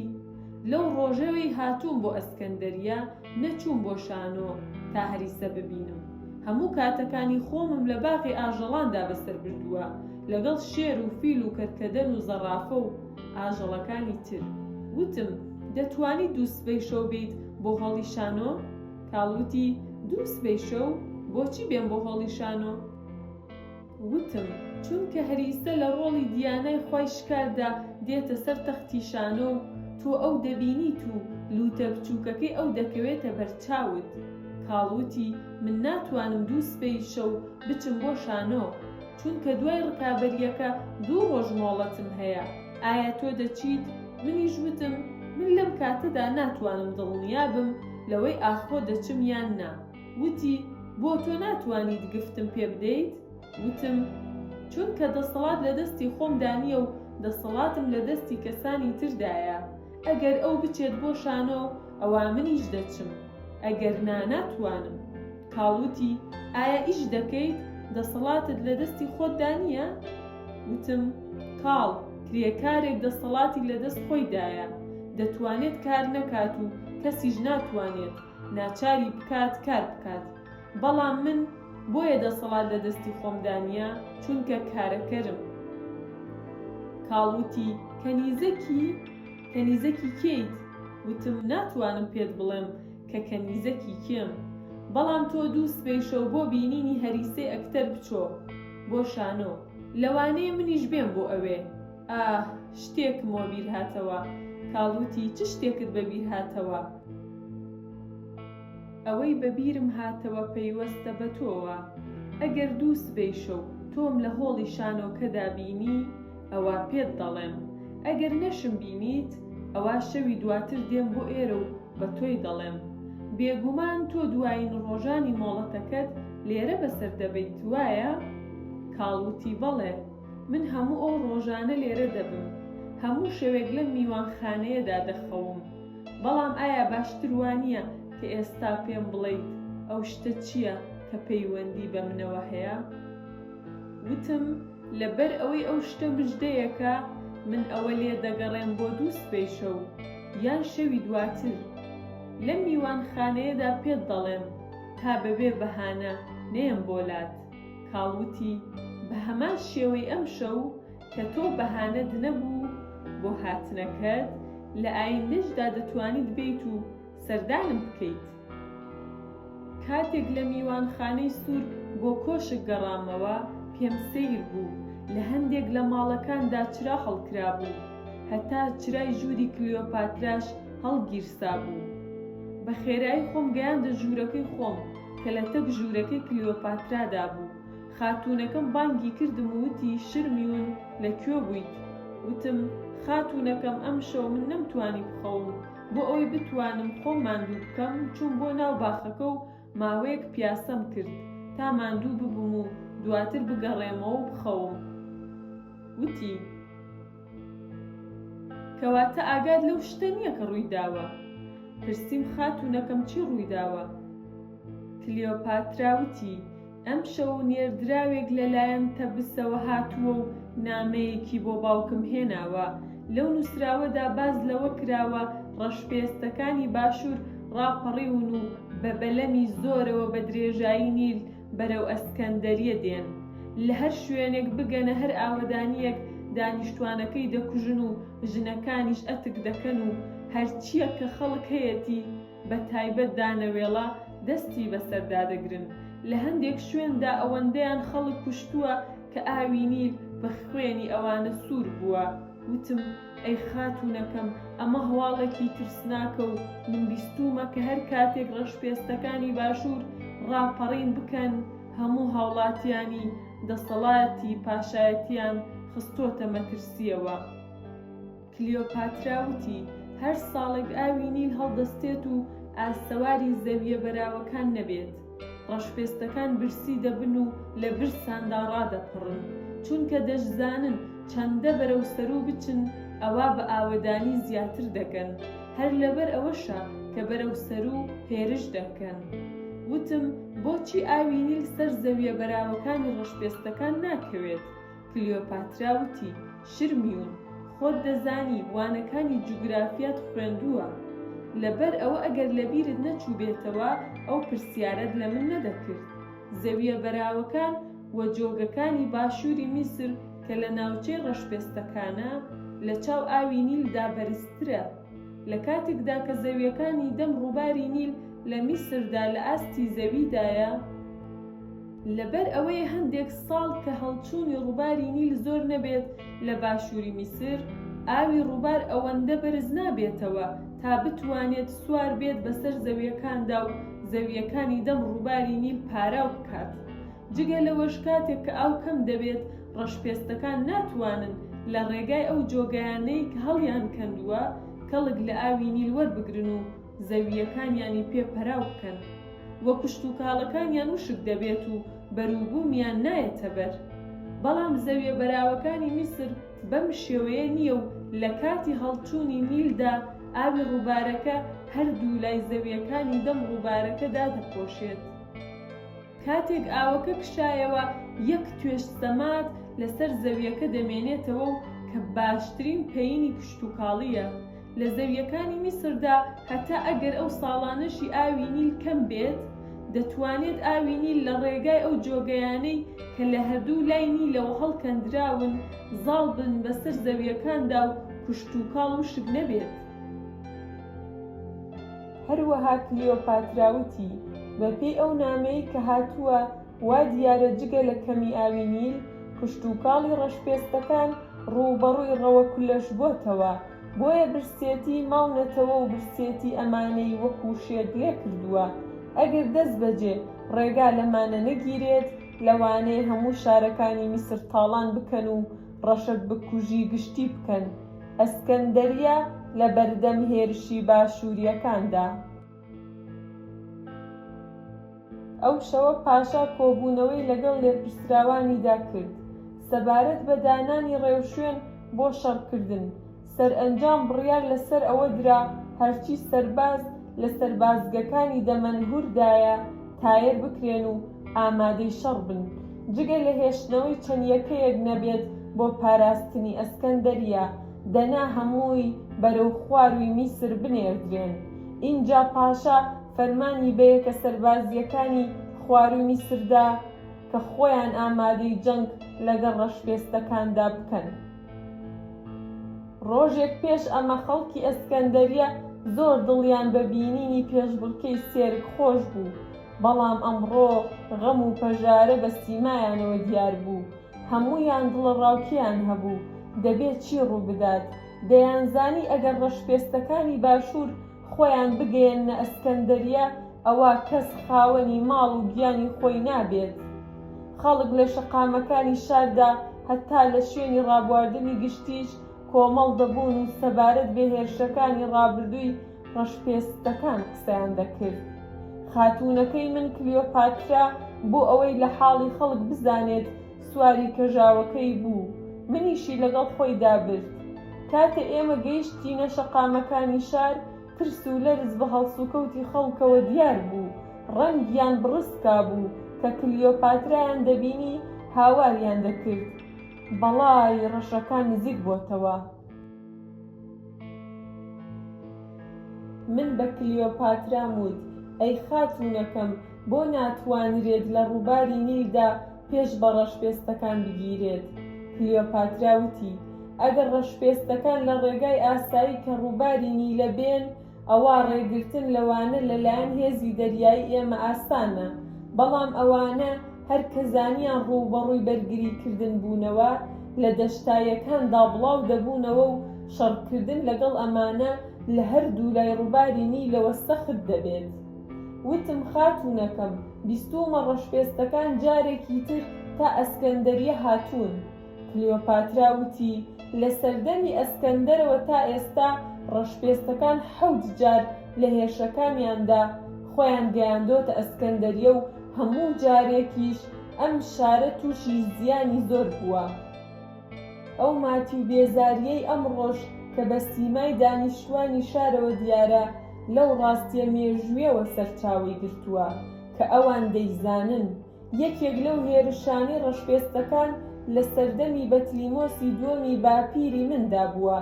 [SPEAKER 1] لەو ڕۆژەوەی هاتووم بۆ ئەسکەندەریە نەچووم بۆ شانۆ تا هەریسە ببینم. هەموو کاتەکانی خۆمم لە باغی ئاژەڵاندا بەسەر بردووە، لەگەڵ شێر و فیل و کەرکەدەن و زەڕافە و ئاژەڵەکانی تر. وتم، دەتوانیت دووسبەی شەو بێیت بۆ هۆڵی شانۆ؟ کاڵ وتی، دووسبەی شەو؟ بۆچی بێم بۆ هۆڵی شانۆ؟ وتم، چونکە هەریسە لە ڕۆڵی دیانای خوای شکاردا دێتە سەر تەختی شانۆ و تۆ ئەو دەبینیت و لووتە بچووکەکەی ئەو دەکەوێتە بەرچاوت. کاڵ وتی، من ناتوانم دووسبەی شەو بچم بۆ شانۆ، چونکە دوای ڕکابەرییەکە دوو ڕۆژ مۆڵەتم هەیە، ئایا تۆ دەچیت؟ منیش وتم، من لەم کاتەدا ناتوانم دڵنیا بم لەوەی ئاخۆ دەچم یان نا. وتی، بۆ تۆ ناتوانیت گفتم پێ بدەیت؟ وتم، چونکە دەسەڵات لە دەستی خۆمدا نییە و. دەسەڵاتم لە دەستی کەسانی تردایە. ئەگەر ئەو بچێت بۆ شانۆ، ئەوا منیش دەچم. ئەگەر نا، ناتوانم. کاڵ وتی، ئایا ئیش دەکەیت؟ دەسەڵاتت لە دەستی خۆتدا نییە؟ وتم، کاڵ، کرێکارێک دەسەڵاتی لە دەست خۆیدایە. دەتوانێت کار نەکات و کەسیش ناتوانێت ناچاری بکات کار بکات. بەڵام من بۆیە دەسەڵات لە دەستی خۆمدا نییە، چونکە کارەکەرم. کاڵ وتی، کەنیزەکی؟ کەنیزەکی کێیت؟ وتم، ناتوانم پێت بڵێم کە کەنیزەکی کێم. بەڵام تۆ دووسبەی شەو بۆ بینینی هەریسەی ئەکتەر بچۆ بۆ شانۆ. لەوانەیە منیش بێم بۆ ئەوێ. ئاه، شتێکم وەبیر هاتەوە. کاڵ وتی، چ شتێکت بەبیر هاتەوە؟ ئەوەی بە بیرم هاتەوە پەیوەستە بە تۆوە. ئەگەر دووسبەی شەو تۆم لە هۆڵی شانۆکەدا بینی، ئەوا پێت دەڵێم. ئەگەر نەشم بینیت، ئەوا شەوی دواتر دێم بۆ ئێرە و بە تۆی دەڵێم. بێگومان تۆ دوایین ڕۆژانی مۆڵەتەکەت لێرە بەسەر دەبەیت، وایە؟ کاڵ وتی بەڵێ. من هەموو ئەو ڕۆژانە لێرە دەبم. هەموو شەوێک لەم میوانخانەیەدا دەخەوم. بەڵام ئایا باشتر وانییە کە ئێستا پێم بڵێیت ئەو شتە چییە کە پەیوەندی بە منەوە هەیە؟ وتم، لەبەر ئەوەی ئەو شتە مژدەیەکە، من ئەوە لێ دەگەڕێم بۆ دووسبەی شەو، یان شەوی دواتر. لەم میوانخانەیەدا پێت دەڵێم، تا بەبێ بەهانە نەیەم بۆ لات. کاڵ وتی، بە هەمان شێوەی ئەمشەو، کە تۆ بەهانەت نەبوو بۆ هاتنەکەت، لە ئایندەشدا دەتوانیت بێیت و سەردانم بکەیت. کاتێک لە میوانخانەی سوور بۆ کۆشک گەڕامەوە، پێم سەیر بوو، لە هەندێک لە ماڵەکاندا چرا هەڵکرابوو، هەتا چرای ژووری کلیۆپاتراش هەڵگیرسابوو. بە خێرایی خۆم گەیاندە ژوورەکەی خۆم کە لە تەک ژوورەکەی کلیۆپاترادا بوو. خاتوونەکەم بانگی کردم و وتی شرمیون لە کوێ بوویت؟ وتم، خاتوونەکەم ئەمشەو من نەمتوانی بخەوم، بۆ ئەوەی بتوانم خۆم ماندوو بکەم چووم بۆ ناو باخەکە و ماوەیەک پیاسەم کرد تا ماندوو ببم و دواتر بگەڕێمەوە و بخەوم. وتی. کەواتە ئاگات لەو شتە نییە کە ڕووی داوە؟ پرسیم خاتوونەکەم چی ڕووی داوە؟ کلیۆپاترا وتی، ئەمشەو نێردراوێک لە لایەن تەبسەوە هاتووە و نامەیەکی بۆ باوکم هێناوە. لەو نووسراوەدا باس لەوە کراوە ڕەشپێستەکانی باشوور ڕاپەڕیون و بە بەلەمی زۆرەوە بە درێژایی نیل بەرەو ئەسکەندەریە دێن. لە هەر شوێنێک بگەنە هەر ئاوەدانییەک دانیشتوانەکەی دەکوژن و ژنەکانیش ئەتک دەکەن و هەرچییەک کە خەڵک هەیەتی بە تایبەت دانەوێڵە دەستی بەسەردا دەگرن. لە هەندێک شوێندا ئەوەندەیان خەڵک کوشتووە کە ئاوی نیل بە خوێنی ئەوانە سوور بووە. وتم، ئەی خاتوونەکەم ئەمە هەواڵێکی ترسناکە و من بیستوومە کە هەر کاتێک ڕەشپێستەکانی باشوور ڕاپەڕین بکەن هەموو هاوڵاتیانی دەسەڵاتی پاشایەتیان خستۆتە مەترسییەوە. کلیۆپاترا وتی، هەر ساڵێک ئاوی نیل هەڵدەستێت و ئاسەواری زەوییە بەراوەکان نەبێت، ڕەشپێستەکان برسی دەبن و لە برساندا ڕادەپەڕن، چونکە دەشزانن چەندە بەرەو سەروو بچن ئەوا بە ئاوەدانی زیاتر دەگەن، هەر لەبەر ئەوەشە کە بەرەو سەروو هێرش دەکەن. وتم، بۆچی ئاوی نیل سەر زەوییە بەراوەکانی ڕەشپێستەکان ناکەوێت؟ کلیۆپاترا وتی، شرمیون، خۆت دەزانی وانەکانی جوگرافیات خوێندووە. لەبەر ئەوە ئەگەر لەبیرت نەچووبێتەوە ئەو پرسیارەت لە من نەدەکرد. زەوییە بەراوەکان و جۆگەکانی باشووری میسر کە لە ناوچەی ڕەشپێستەکانە، لە چاو ئاوی نیلدا بەرزترە. لە کاتێکدا کە زەوییەکانی دەم ڕووباری نیل لە میسردا لە ئاستی زەویدایە، لەبەر ئەوەی هەندێک ساڵ کە هەڵچوونی ڕووباری نیل زۆر نەبێت لە باشووری میسر، ئاوی ڕووبار ئەوەندە بەرز نابێتەوە تا بتوانێت سوار بێت بەسەر زەویەکاندا و زەویەکانی دەم ڕووباری نیل پاراو بکات. جگە لەوەش کاتێک کە ئاو کەم دەبێت ڕەشپێستەکان ناتوانن لە ڕێگای ئەو جۆگایانەی کە هەڵیان کەندووە کەڵک لە ئاوی نیل وەربگرن و زەوییەکانیانی پێ پەراو بکەن و کشتوکاڵەکانیان وشک دەبێت و بەروبوومیان نایەتە بەر. بەڵام زەویە بەراوەکانی میسر. بەم شێوەیە نییە و لە کاتی هەڵچوونی نیلدا ئاوی ڕووبارەکە هەردوولای زەوییەکانی دەم ڕووبارەکە دادەپۆشێت. کاتێک ئاوەکە کشایەوە یەک توێژ سەماد لەسەر زەوییەکە دەمێنێتەوە و کە باشترین پەیینی کشتوکاڵییە لە زەوییەکانی میسردا هەتا ئەگەر ئەو ساڵانەشی ئاوی نیل کەم بێت دەتوانێت ئاوی نیل لە ڕێگای ئەو جۆگەیانەی کە لە هەردوو لای نیلەوە هەڵکەندراون زاڵ بن بەسەر زەوییەکاندا و کشتوکاڵ وشک نەبێت. هەروەها کلیۆپاترا وتی، بەپێی ئەو نامەیەی کە هاتووە، وا دیارە جگە لە کەمی ئاوی نیل، کشتوکاڵی ڕەشپێستەکان ڕووبەڕووی ڕەوە کولەش بۆتەوە، بۆیە برسێتی ماونەتەوە و برسێتی ئەمانەی وەکو شێت لێکردووە، ئەگەر دەستبەجێ ڕێگا لەمانە نەگیرێت، لەوانەیە هەموو شارەکانی میسر تاڵان بکەن و ڕەشەبکوژی گشتی بکەن. ئەسکەندەریە لە بەردەم هێرشی باشوورییەکاندا. ئەو شەوە پاشا کۆبوونەوەی لەگەڵ لێپرسراوانیدا کرد سەبارەت بە دانانی ڕێوشوێن بۆ شەڕکردن، سەرئەنجام بڕیار لەسەر ئەوە درا هەرچی سەرباز لە سەربازگەکانی دەمەنهوردایە تایەر بکرێن و ئامادەی شەڕ بن، جگە لە هێشتنەوەی چەند یەکەیەک نەبێت بۆ پاراستنی ئەسکەندەریە، دەنا هەمووی بەرەو خوارووی میسر بنێردرێن. ئینجا پاشا فەرمانی بە یەکە سەربازییەکانی خوارووی میسر دا کە خۆیان ئامادەی جەنگ لەگەڵ ڕەشپێستەکاندا بکەن. ڕۆژێک پێش ئەمە خەڵکی ئەسکەندەریە زۆر دڵیان بە بینینی پێشبڕکێی سێرک خۆش بوو، بەڵام ئەمڕۆ غەم و پەژارە بە سیمایانەوە دیار بوو، هەموویان دڵەڕاوکێیان هەبوو، دەبێ چی ڕووبدات؟ دەیانزانی ئەگەر ڕەشپێستەکانی باشوور خۆیان بگەیەننە ئەسکەندەریە ئەوا کەس خاوەنی ماڵ و گیانی خۆی نابێت. خەڵک لە شەقامەکانی شاردا هەتا لە شوێنی ڕابواردنی گشتیش کۆمەڵ دەبوون و سەبارەت بە هێرشەکانی ڕابردووی ڕەشپێستەکان قسەیان دەکرد. خاتوونەکەی من کلیۆپاترا بۆ ئەوەی لە حاڵی خەڵک بزانێت سواری کەژاوەکەی بوو، منیشی لەگەڵ خۆیدا برد. کاتێ ئێمە گەیشتینە شەقامەکانی شار، ترس و لەرز بە هەڵسوکەوتی خەڵکەوە دیار بوو، ڕەنگیان بڕسکابوو، کە کلیۆپاترایان دەبینی هاواریان دەکرد، بەڵای ڕەشەکان نزیک بۆتەوە. من بە کلیۆپاترام وت، ئەی خاتوونەکەم، بۆ ناتوانرێت لە ڕووباری نیلدا پێش بە ڕەشپێستەکان بگیرێت؟ کلیۆپاترا وتی، ئەگەر ڕەشپێستەکان لە ڕێگای ئاسایی کە ڕووباری نیلە بێن، ئەوا ڕێگرتن لەوانە لەلایەن هێزی دەریایی ئێمە ئاسانە، بەڵام ئەوانە هەر کە زانیان ڕووبەڕووی بەرگریکردن بوونەوە، لە دەشتاییەکاندا بڵاو دەبوونەوە و شەڕکردن لەگەڵ ئەمانە لە هەردوولای ڕووباری نیلەوە سەخت دەبێت. وتم، خاتوونەکەم، بیستوومە ڕەشپێستەکان جارێکی تر تا ئەسکەندەریە هاتوون. کلیۆپاترا وتی، لە سەردەمی ئەسکەندەرەوە تا ئێستا ڕەشپێستەکان حەوت جار لە هێرشەکانیاندا خۆیان گەیاندۆتە ئەسکەندەریە و هەموو جارێکیش ئەم شارە تووشی زیانی زۆر بووە. ئەو ماتی و بێزارییەی ئەمڕۆش کە بە سیمای دانیشتوانی شارەوە دیارە لەو ڕاستییە مێژوویەوە سەرچاوەی گرتووە کە ئەوان دەیزانن یەکێک لەو هێرشانەی ڕەشپێستەکان لە سەردەمی بەتلیمۆسی دووەمی باپیری مندا بووە،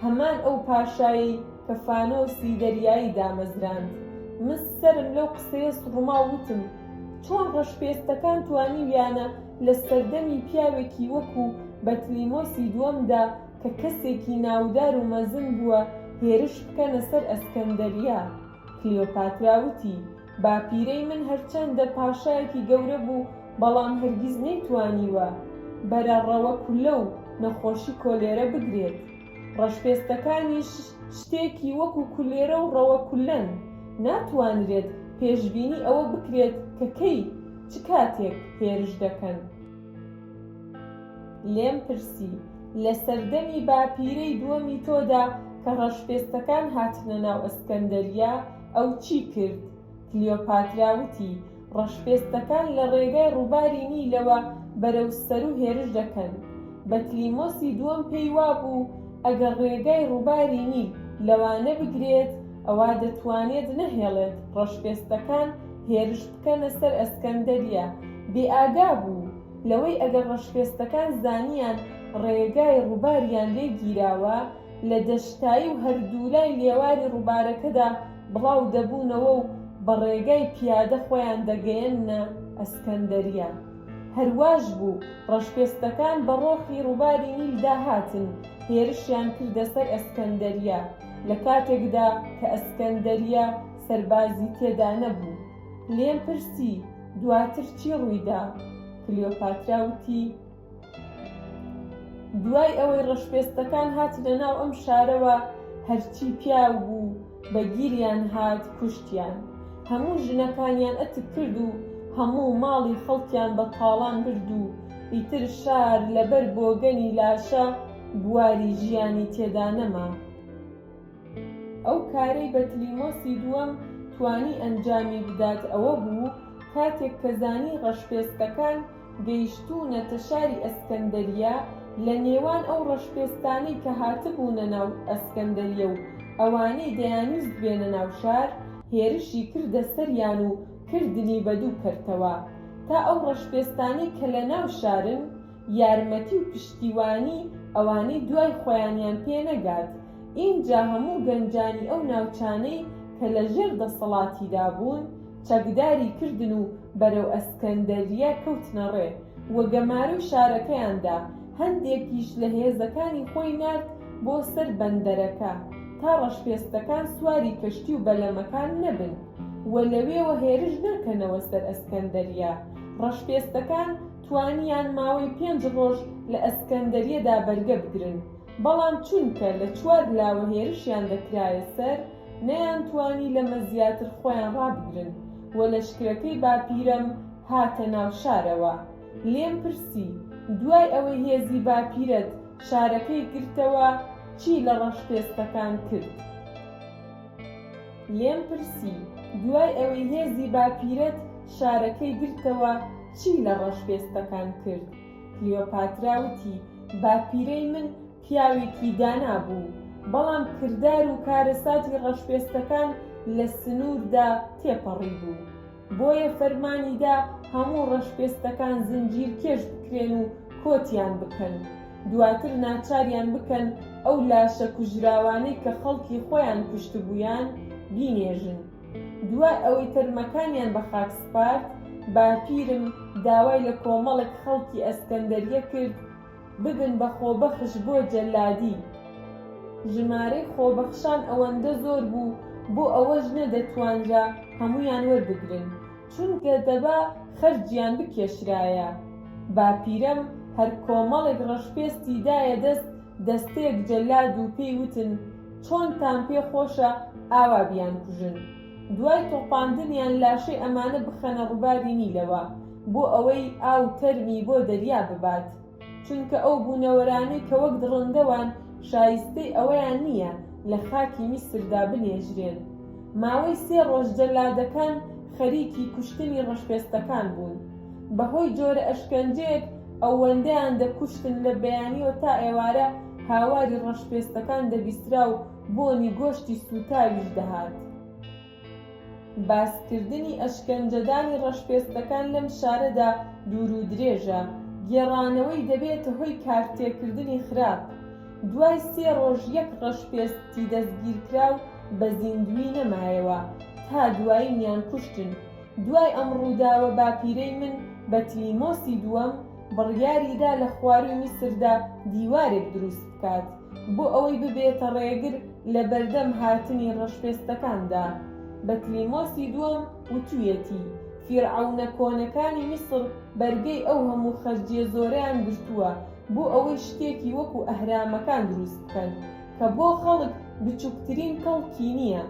[SPEAKER 1] هەمان ئەو پاشایەی کە فانۆسی دەریایی دامەزراند. من سەرم لەو قسەیە سوڕما و وتم، چۆن ڕەشپێستەکان توانیویانە لە سەردەمی پیاوێکی وەکو بەتلیمۆسی دووەمدا کە کەسێکی ناودار و مەزن بووە هێرش بکەنە سەر ئەسکەندەریە؟ کلیۆپاترا وتی، باپیرەی من هەرچەندە پاشایەکی گەورە بوو، بەڵام هەرگیز نەیتوانیوە بەرە ڕەوە کولە و نەخۆشی کۆلێرە بگرێت. ڕەشپێستەکانیش شتێکی وەکو کولێرە و ڕەوە کولەن، ناتوانرێت پێشبینی ئەوە بکرێت کە کەی، چ کاتێک هێرش دەکەن. لێم پرسی، لە سەردەمی باپیرەی دووەمی تۆدا کە ڕەشپێستەکان هاتنە ناو ئەسکەندەریە، ئەو چی کرد؟ کلیۆپاترا وتی، ڕەشپێستەکان لە ڕێگای ڕووباری نیلەوە بەرەو سەروو هێرش دەکەن. بەتلیمۆسی دووەم پێی وابوو ئەگەر ڕێگای ڕووباری نیل لەوانە بگرێت ئەوا دەتوانێت نەهێڵێت ڕەشپێستەکان هێرش بکەنە سەر ئەسکەندەریە، بێئاگا بوو لەوەی ئەگەر ڕەشپێستەکان زانیان ڕێگای ڕووباریان لێ گیراوە لە دەشتایی و هەردوولای لێواری ڕووبارەکەدا بڵاو دەبوونەوە و بە ڕێگای پیادە خۆیان دەگەیەننە ئەسکەندەریە. هەر واش بوو، ڕەشپێستەکان بە ڕۆخی ڕووباری نیلدا هاتن، هێرشیان کردە سەر ئەسکەندەریە، لە کاتێکدا کە ئەسکەندەریە سەربازی تێدا نەبوو. لێم پرسی، دواتر چی ڕوویدا؟ کلیۆپاترا وتی. دوای ئەوەی ڕەشپێستەکان هاتنە ناو ئەم شارەوە هەرچی پیاو بوو بە گیریان هات کوشتیان هەموو ژنەکانیان ئەتک کرد و هەموو ماڵی خەڵکیان بە تاڵان برد و ئیتر شار لەبەر بۆگەنی لاشە بواری ژیانی تێدا نەما. ئەو کارەی بەتلیمۆسی دووەم توانی ئەنجامی بدات ئەوە بوو کاتێک کە زانی ڕەشپێستەکان گەیشتوونەتە شاری ئەسکەندەریە، لە نێوان ئەو ڕەشپێستانەی کە هاتبوونە ناو ئەسکەندەریە و ئەوانەی دەیانویست بێنە ناو شار، هێرشی کردە سەریان و کردنی بە دوو کەرتەوە، تا ئەو ڕەشپێستانەی کە لە ناو شارن، یارمەتی و پشتیوانی ئەوانەی دوای خۆیانیان پێ نەگات، ئینجا هەموو گەنجانی ئەو ناوچانەی کە لە ژێر دەسەڵاتیدا بوون، چەکداری کردن و بەرەو ئەسکەندەریە کەوتنە ڕێ و گەمارۆی شارەکەیان دا، هەندێکیش لە هێزەکانی خۆی نارد بۆ سەر بەندەرەکە تا ڕەشپێستەکان سواری کەشتی و بەلەمەکان نەبن و لەوێوە هێرش نەکەنەوە سەر ئەسکەندەریە. ڕەشپێستەکان توانیان ماوەی پێنج ڕۆژ لە ئەسکەندەریەدا بەرگە بگرن، بەڵام چونکە لە چوار لاوە هێرشیان دەکرایە سەر، نەیانتوانی لەمە زیاتر خۆیان ڕابگرن و لەشکرەکەی باپیرەم هاتە ناو شارەوە. لێم پرسی، دوای ئەوەی هێزی باپیرەت شارەکەی گرتەوە چی لە ڕەشپێستەکان کرد؟ لێم پرسی، دوای ئەوەی هێزی باپیرەت شارەکەی گرتەوە چی لە ڕەشپێستەکان کرد؟ کلیۆپاترا وتی، باپیرەی من پیاوێکی دانا بوو، بەڵام کردار و کارەساتی ڕەشپێستەکان لە سنووردا تێپەڕیبوو. بۆیە فەرمانی دا هەموو ڕەشپێستەکان زنجیرکێش بکرێن و کۆتیان بکەن. دواتر ناچاریان بکەن ئەو لاشە کوژراوانەی کە خەڵکی خۆیان کوشتبوویان، بینێژن. دوای ئەوەی تەرمەکانیان بە خاک سپارد، باپیرم داوای لە کۆمەڵێک خەڵکی ئەسکەندەریە کرد ببن بە خۆبەخش بۆ جەلادی. ژمارەی خۆبەخشان ئەوەندە زۆر بوو بۆ ئەوەش نەدەتوانرا هەموویان وەربگرن، چونکە دەبا خەرجیان بکێشرایە. باپیرەم هەر کۆمەڵێک ڕەشپێستی دایە دەست دەستەیەک جەلاد و پێی وتن چۆنتان پێ خۆشە ئاوا بیانکوژن. دوای تۆپاندنیان لاشەی ئەمانە بخەنە ڕووباری نیلەوە بۆ ئەوەی ئاو تەرمی بۆ دەریا ببات. چونکە ئەو بوونەوەرانەی کە وەک دڕندە وان شایستەی ئەوەیان نییە لە خاکی میسردا بنێژرێن. ماوەی سێ ڕۆژ جەلادەکان خەریکی کوشتنی ڕەشپێستەکان بوون. بەهۆی جۆرە ئەشکەنجەیەک ئەوەندەیان دەکوشتن لە بەیانیەوە تا ئێوارە هاواری ڕەشپێستەکان دەبیسترا و بۆنی گۆشتی سووتاویش دەهات. باسکردنی ئەشکەنجەدانی ڕەشپێستەکان لەم شارەدا دوورودرێژە، گێڕانەوەی دەبێتە هۆی کارتێکردنی خراپ. دوای سێ ڕۆژ یەک ڕەشپێستی دەستگیرکراو بە زیندووی نەمایەوە تا دوایینیان کوشتن. دوای ئەم ڕووداوە باپیرەی من بەتلیمۆسی دووەم بڕیاری دا لە خوارووی میسردا دیوارێک دروست بکات بۆ ئەوەی ببێتە ڕێگر لە بەردەم هاتنی ڕەشپێستەکاندا. بەتلیمۆسی دووەم وتویەتی، فیرعەونە کۆنەکانی میسر بەرگەی ئەو هەموو خەرجیە زۆرەیان گرتووە بۆ ئەوەی شتێکی وەکو ئەهرامەکان دروست بکەن کە بۆ خەڵک بچوکترین کەڵکی نییە.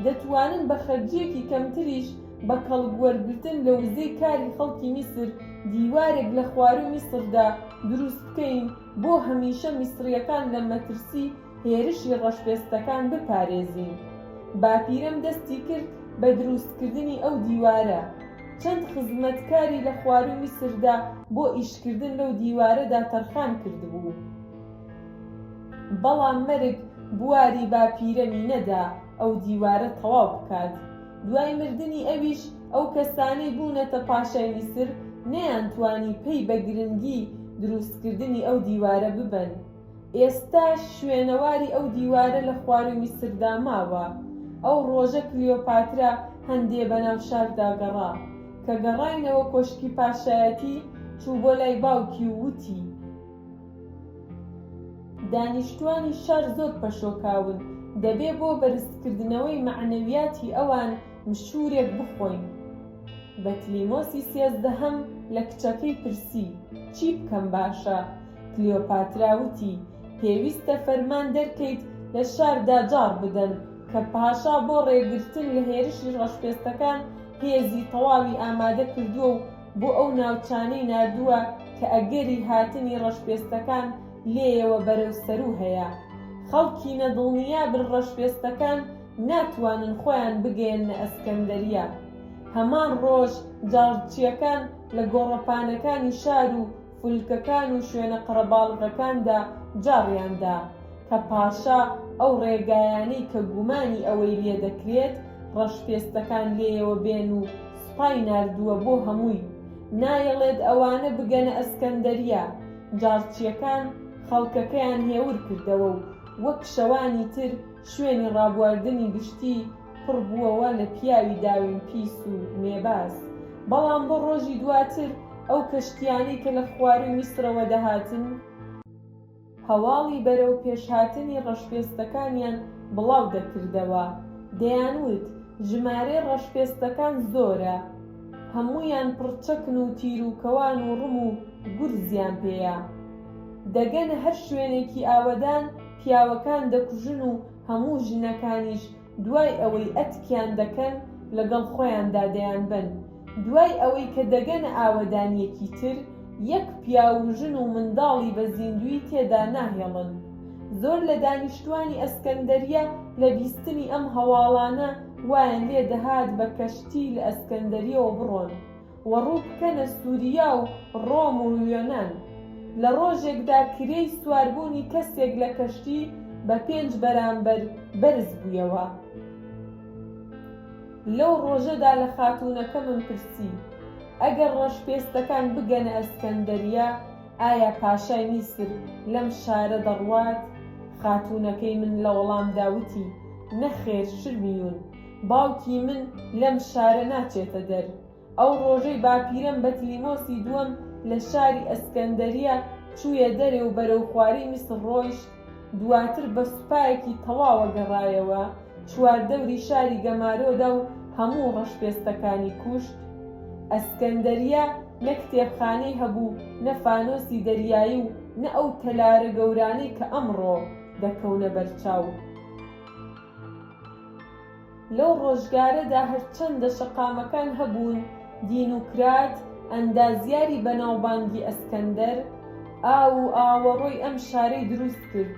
[SPEAKER 1] دەتوانن بە خەرجییەکی کەمتریش بە کەڵک وەرگرتن لە وزەی کاری خەڵکی میسر دیوارێک لە خوارووی میسردا دروست بکەین بۆ هەمیشە میسڕییەکان لە مەترسی هێرشی ڕەشپێستەکان بپارێزین. باپیرەم دەستی کرد بە دروستکردنی ئەو دیوارە. چەند خزمەتکاری لە خوارووی میسردا بۆ ئیشکردن لەو دیوارەدا تەرخان کردبوو. بەڵام مەرگ بواری باپیرەمی نەدا ئەو دیوارە تەواو بکات. دوای مردنی ئەویش ئەو کەسانەی بوونەتە پاشای میسر نەیانتوانی پەی بە گرنگی دروستکردنی ئەو دیوارە ببەن. ئێستاش شوێنەواری ئەو دیوارە لە خوارووی میسردا ماوە. ئەو ڕۆژە کلیۆپاترا هەندێ بەناو شاردا گەڕا. کە گەڕاینەوە کۆشکی پاشایەتی، چوو بۆ لای باوکی و وتی. دانیشتوانی شار زۆر پەشۆکاون، دەبێ بۆ بەرزکردنەوەی مەعنەویاتی ئەوان مشوورێک بخۆین. بەتلیمۆسی سێزدەهەم لە کچەکەی پرسی، چی بکەم باشە؟ کلیۆپاترا وتی، پێویستە فەرمان دەرکەیت لە شاردا جاڕ بدەن کە پاشا بۆ ڕێگرتن لە هێرشی ڕەشپێستەکان هێزی تەواوی ئامادە کردووە و بۆ ئەو ناوچانەی ناردووە کە ئەگەری هاتنی ڕەشپێستەکان لێیەوە بەرەو سەروو هەیە. خەڵکینە دڵنیابن ڕەشپێستەکان ناتوانن خۆیان بگەیەننە ئەسکەندەریە. هەمان ڕۆژ جاڕچیەکان لە گۆڕەپانەکانی شار و فولکەکان و شوێنە قەرەباڵغەکاندا جاڕیان دا کە پاشا ئەو ڕێگایانەی کە گومانی ئەوەی لێ دەکرێت ڕەشپێستەکان لێیەوە بێن و سوپای ناردووە بۆ هەمووی نایەڵێت ئەوانە بگەنە ئەسکەندەریە جاڕچیەکان خەڵکەکەیان هێور کردەوە و وەک شەوانی تر شوێنی ڕابواردنی گشتی پڕ بووەوە لە پیاوی داوێن پیس و مێباز. بەڵام بۆ ڕۆژی دواتر ئەو کەشتیانەی کە لە خوارووی میسرەوە دەهاتن، هەواڵی بەرەو پێشهاتنی ڕەشپێستەکانیان بڵاو دەکردەوە، دەیانوت ژمارەی ڕەشپێستەکان زۆرە، هەموویان پڕچەکن و تیروکەوان و ڕم و گورزیان پێیە. دەگەنە هەر شوێنێکی ئاوەدان پیاوەکان دەکوژن و هەموو ژنەکانیش دوای ئەوەی ئەتکیان دەکەن لەگەڵ خۆیاندا دەیانبەن، دوای ئەوەی کە دەگەنە ئاوەدانییەکی تر یەک پیاو و ژن و منداڵی بە زیندووی تێدا ناهێڵن. زۆر لە دانیشتوانی ئەسکەندەریە لە بیستنی ئەم هەواڵانە وایان لێ دەهات بە کەشتی لە ئەسکەندەریەوە بڕۆن و ڕوو بکەنە سوریا و ڕۆم و یۆنان. لە ڕۆژێکدا کرێی سواربوونی کەسێک لە کەشتی بە پێنج بەرامبەر بەرز بوویەوە. لەو ڕۆژەدا لە خاتوونەکەمم پرسی، ئەگەر ڕەشپێستەکان بگەنە ئەسکەندەریە، ئایا پاشای میسر لەم شارە دەڕوات؟ خاتوونەکەی من لە وەڵامدا وتی، نەخێر شرمیون، باوکی من لەم شارە ناچێتە دەر. ئەو ڕۆژەی باپیرەم بەتلیمۆسی دووەم لە شاری ئەسکەندەریە چوویە دەرێ و بەرەو خواری میسر ڕۆیشت، دواتر بە سوپایەکی تەواوە گەڕایەوە، چواردەوری شاری گەمارۆدا و هەموو ڕەشپێستەکانی کوشت. ئەسکەندەریە نە کتێبخانەی هەبوو، نە فانۆسی دەریایی و نە ئەو تەلارە گەورانەی کە ئەمڕۆ دەکەونە بەرچاو. لەو ڕۆژگارەدا هەرچەندە شەقامەکان هەبوون، دینوکرات، ئەندازیاری بەناوبانگی ئەسکەندەر، ئاو و ئاوەڕۆی ئەم شارەی دروست کرد.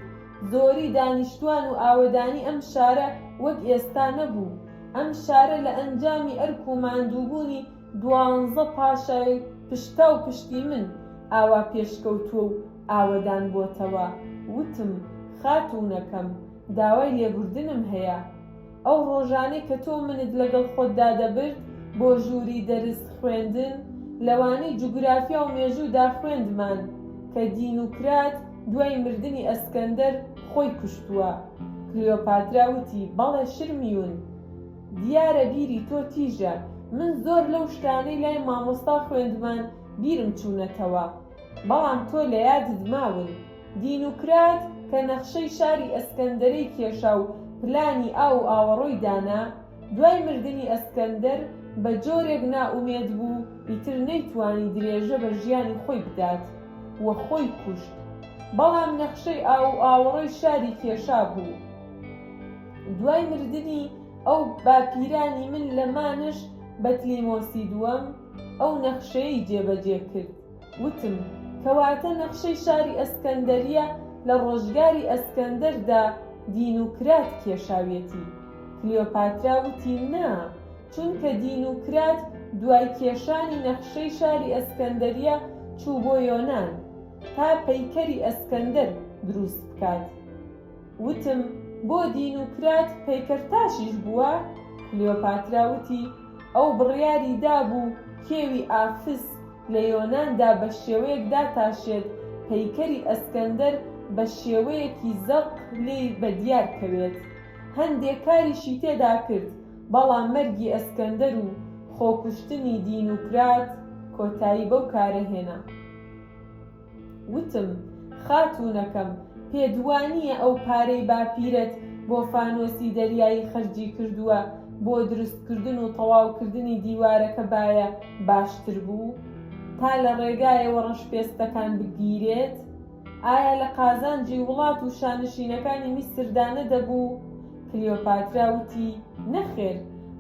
[SPEAKER 1] زۆری دانیشتوان و ئاوەدانی ئەم شارە وەک ئێستا نەبوو. ئەم شارە لە ئەنجامی ئەرک و ماندووبوونی دوانزە پاشای پشتاو پشتی من ئاوا پێشکەوتووە و ئاوەدان بۆتەوە. وتم، خاتوونەکەم، داوای لێبوردنم هەیە. ئەو ڕۆژانەی کە تۆ منت لەگەڵ خۆتدا دەبرد بۆ ژووری دەرس خوێندن، لەوانەی جوگرافیا و مێژوودا خوێندمان کە دینوکرات دوای مردنی ئەسکەندەر خۆی کوشتووە. کلیۆپاترا وتی، بەڵێ شرمیون. دیارە بیری تۆ تیژە. من زۆر لەو شتانەی لای مامۆستا خوێندمان بیرم چوونەتەوە. بەڵام تۆ لە یادت ماون. دینوکرات کە نەخشەی شاری ئەسکەندەرەی کێشا و پلانی ئاو و ئاوەڕۆی دانا، دوای مردنی ئەسکەندەر بە جۆرێک نائومێد بوو ئیتر نەیتوانی درێژە بە ژیانی خۆی بدات و خۆی کوشت. بەڵام نەخشەی ئاو و ئاوەڕۆی شاری کێشابوو. دوای مردنی ئەو باپیرانی من لە مانش بەتلیمۆسی دووەم ئەو نەخشەیەی جێبەجێ کرد. وتم، کەواتە نەخشەی شاری ئەسکەندەریە لە ڕۆژگاری ئەسکەندەردا دینوکرات کێشاویەتی. کلیۆپاترا وتی، نا، چونکە دینوکرات دوای کێشانی نەخشەی شاری ئەسکەندەریە چوو بۆ یۆنان تا پەیکەری ئەسکەندەر دروست بکات. وتم، بۆ دینوکرات پەیکەرتاشیش بووە؟ کلیۆپاترا وتی، ئەو بڕیاری دابوو کێوی ئافس لە یۆناندا بە شێوەیەک داتاشێت پەیکەری ئەسکەندەر بە شێوەیەکی زەق لێی بەدیار کەوێت. هەندێ کاریشی تێدا کرد، بەڵام مەرگی ئەسکەندەر و خۆکوشتنی دینوکرات کۆتایی بەو کارە هێنا. وتم، خاتوونەکەم، پێت وا نییە ئەو پارەی باپیرەت بۆ فانۆسی دەریایی خەرجی کردووە بۆ دروستکردن و تەواوکردنی دیوارەکە بایە باشتر بوو تا لە ڕێگایەوە ڕەشپێستەکان بگیرێت؟ ئایا لە قازانجی وڵات و شانشینەکانی میسردا نەدەبوو؟ کلیۆپاترا وتی، نەخێر،